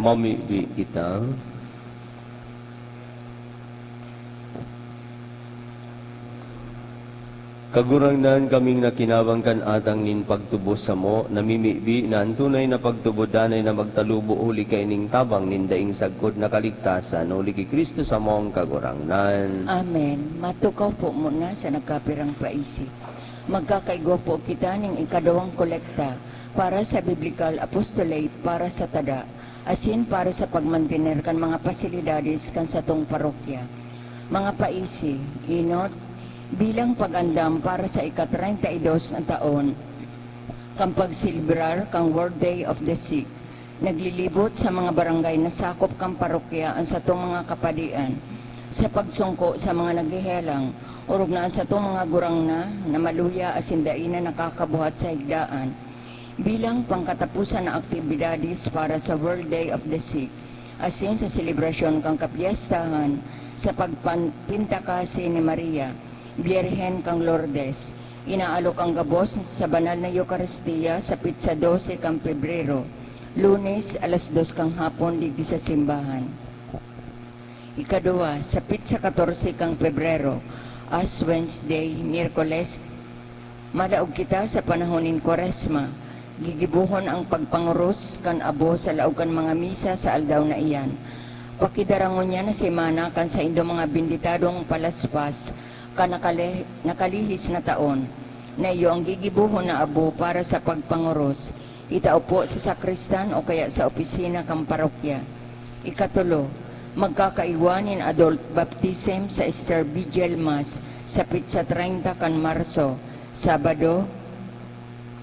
Mamibi kita. Kagurangnan, kaming nakinabang kan atang nin pagtubos samo, namimibi na an tunay na pagtubod danay na magtalubo huli kaining tabang nin daing sagkod na kaligtasan, huli ki Cristo samong Kagurangnan. Amen. Matukaw po muna sa nagkapirang paisi. Magkakaigwa po kita ning ikaduwang kolekta para sa Biblical Apostolate para sa tada, asin para sa pagmantener kan mga pasilidades kan satong parokya. Mga paisi, inot, bilang pag-andam para sa ika-treinta y dos na taon kan pagselebrar kan World Day of the Sick, naglilibot sa mga barangay na sakop kan parokya an satong mga kapadian sa pagsungko sa mga naghehelang, orog na an satong mga gurang na, na maluya asin dai na nakakabuhat sa higdaan. Bilang pangkataposan na aktibidades para sa World Day of the Sick, asin sa selebrasyon kan kapyestahan sa pagpan-, pintakasi ni Maria, Birhen kan Lourdes, inaalok an gabos sa banal na Eukaristia sa petsa dose kan Pebrero, Lunes, alas dos kan hapon, digdi sa simbahan. Ikaduwa, sa petsa katorse kan Pebrero, Ash Wednesday, Miyerkules, malaog kita sa panahon nin Kwaresma. Gigibohon ang pagpangoros kan abo sa laog kan mga misa sa aldaw na iyan. Pakidara ngunyan na semana kan saindong mga benditadong palaspas kan nakale-, nakalihis na taon, na iyo an gigibohon na abo para sa pagpangoros. Itao po sa sakristan o kaya sa opisina kan parokya. Ikatulo, magkakaigwa nin adult baptism sa Easter Vigil Mass sa petsa treinta kan Marso, Sabado.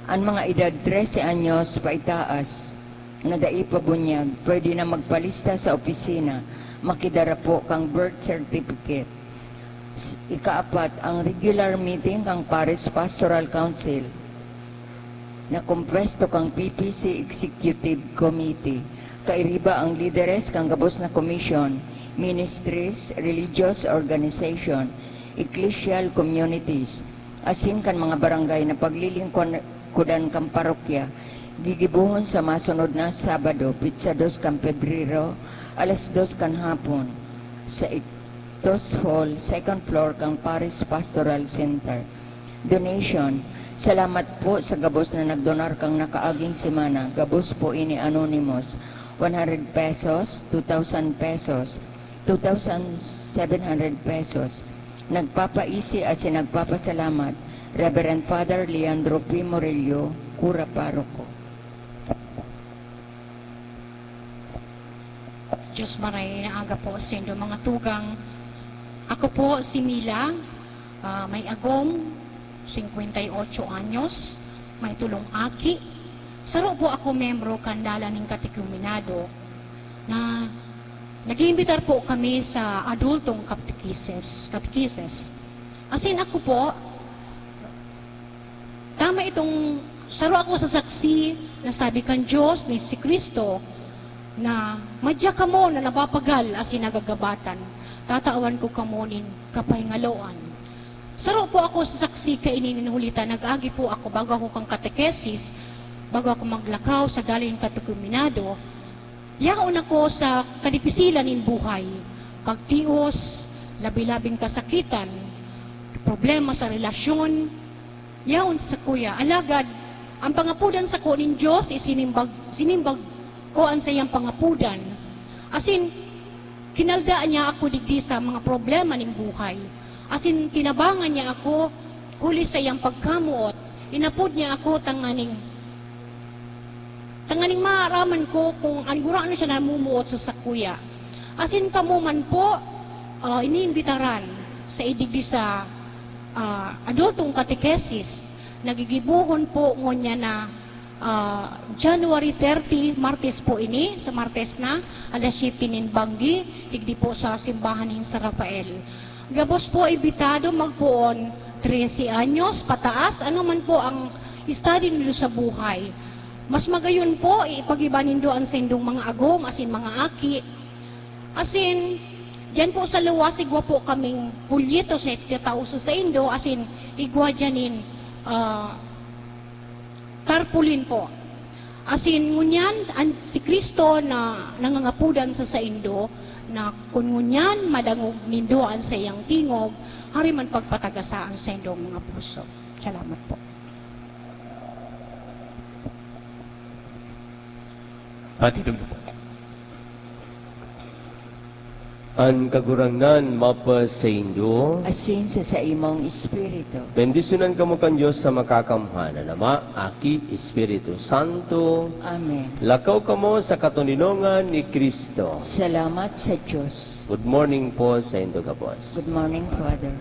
An mga edad trese anyos paitaas na dai pa bunyag, pwede na magpalista sa opisina, makidara po kan birth certificate. S-, ikaapat, ang regular meeting kan Parish Pastoral Council na kompuesto kan P P C Executive Committee. Kairiba ang lideres kan gabos na komisyon, ministries, religious organization, ecclesial communities, asin kan mga barangay na paglilingkuran kan parokya, gigibohon sa masunod na Sabado, petsa dos kan Pebrero, alas dos kan hapon, sa Ictus Hall, second floor kan Parish Pastoral Center. Donation. Salamat po sa gabos na nagdonar kan nakaaging semana. Gabos po ini anonymous. One hundred pesos, two thousand pesos, two thousand seven hundred pesos. Nagpapaisi asin nagpapasalamat, Reverend Father Leandro P. Murillo, Kura Paroko. Diyos maray na aga po sa indo mga tugang. Ako po si Mila, ah, may agom, singkwenta y otso anyos, may tulong aki. Saro po ako membro kan dalan nin katekumenado na nag-iimbitar po kami sa adultong katekisis, katekisis. Asin ako po, tama itong saro ako sa saksi na sabi kan Diyos ni si Kristo na, "Madya kamo na napapagal asin nagagabatan, tatawan ko kamo nin kapahingaloan." Saro po ako sa saksi kaini nin huli ta nag-agi po ako bago ako kan katekesis, bago ako maglakaw sa dalan nin katekumenado. Yaon ako sa kadipisilan nin buhay, pagtios, labi-labing kasakitan, problema sa relasyon, yaon sa kuya. Alagad, ang pangapodan sako nin Dios, isinimbag, sinimbag ko an saiyang pangapodan. Asin, kinaldaan niya ako digdi sa mga problema nin buhay. Asin, tinabangan niya ako huli sa iyang pagkamoot. Inapod niya ako tanganing tanganing maaraman ko kung an gurano siya namumuot sa sakuya. Asin kamo man po, ah, iniimbitaran sa idigdi sa, ah, adultong katekesis, nagigibohon po ngunyan na, ah, January thirty, Martes po ini, sa Martes na, alas siyete nin banggi, digdi po sa simbahan nin San Rafael. Gabos po imbitado magpoon, trese anyos pataas, ano man po ang estado nindo sa buhay. Mas magayon po, ipag-iba nindo an saindong mga agom asin mga aki. Asin, diyan po sa luwas, igwa po kaming polyeto sa itatao sa saindo, asin igwa diyan nin, ah, tarpaulin po. Asin ngunyan, an, si Cristo na nangangapodan sa saindo, na kun ngunyan madangog nindo an saiyang tingog, hari man pagpatagasa an saindong mga puso. Salamat po. Hatidog na po. An Kagurangnan mapasaindo. Asin sa saimong espiritu. Bendisyonan kamo kan Dios sa makakamhan, an Ama, Aki, Espiritu Santo. Amen. Lakaw kamo sa katoninongan ni Cristo. Salamat sa Dios. Good morning po saindo gabos. Good morning, Father.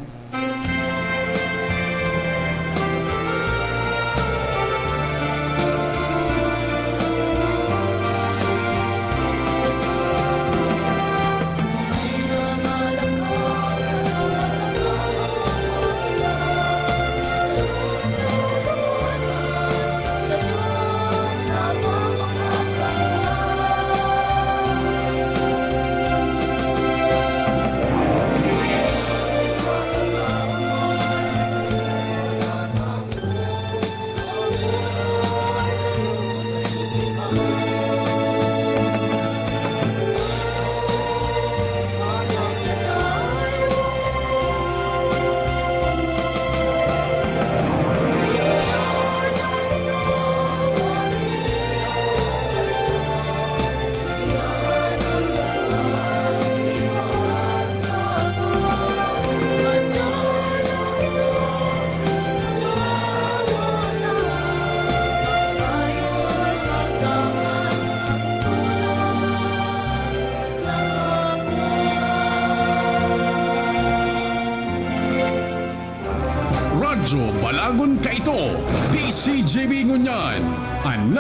Radyo Balagon Kaito, D C G B ngunyan, an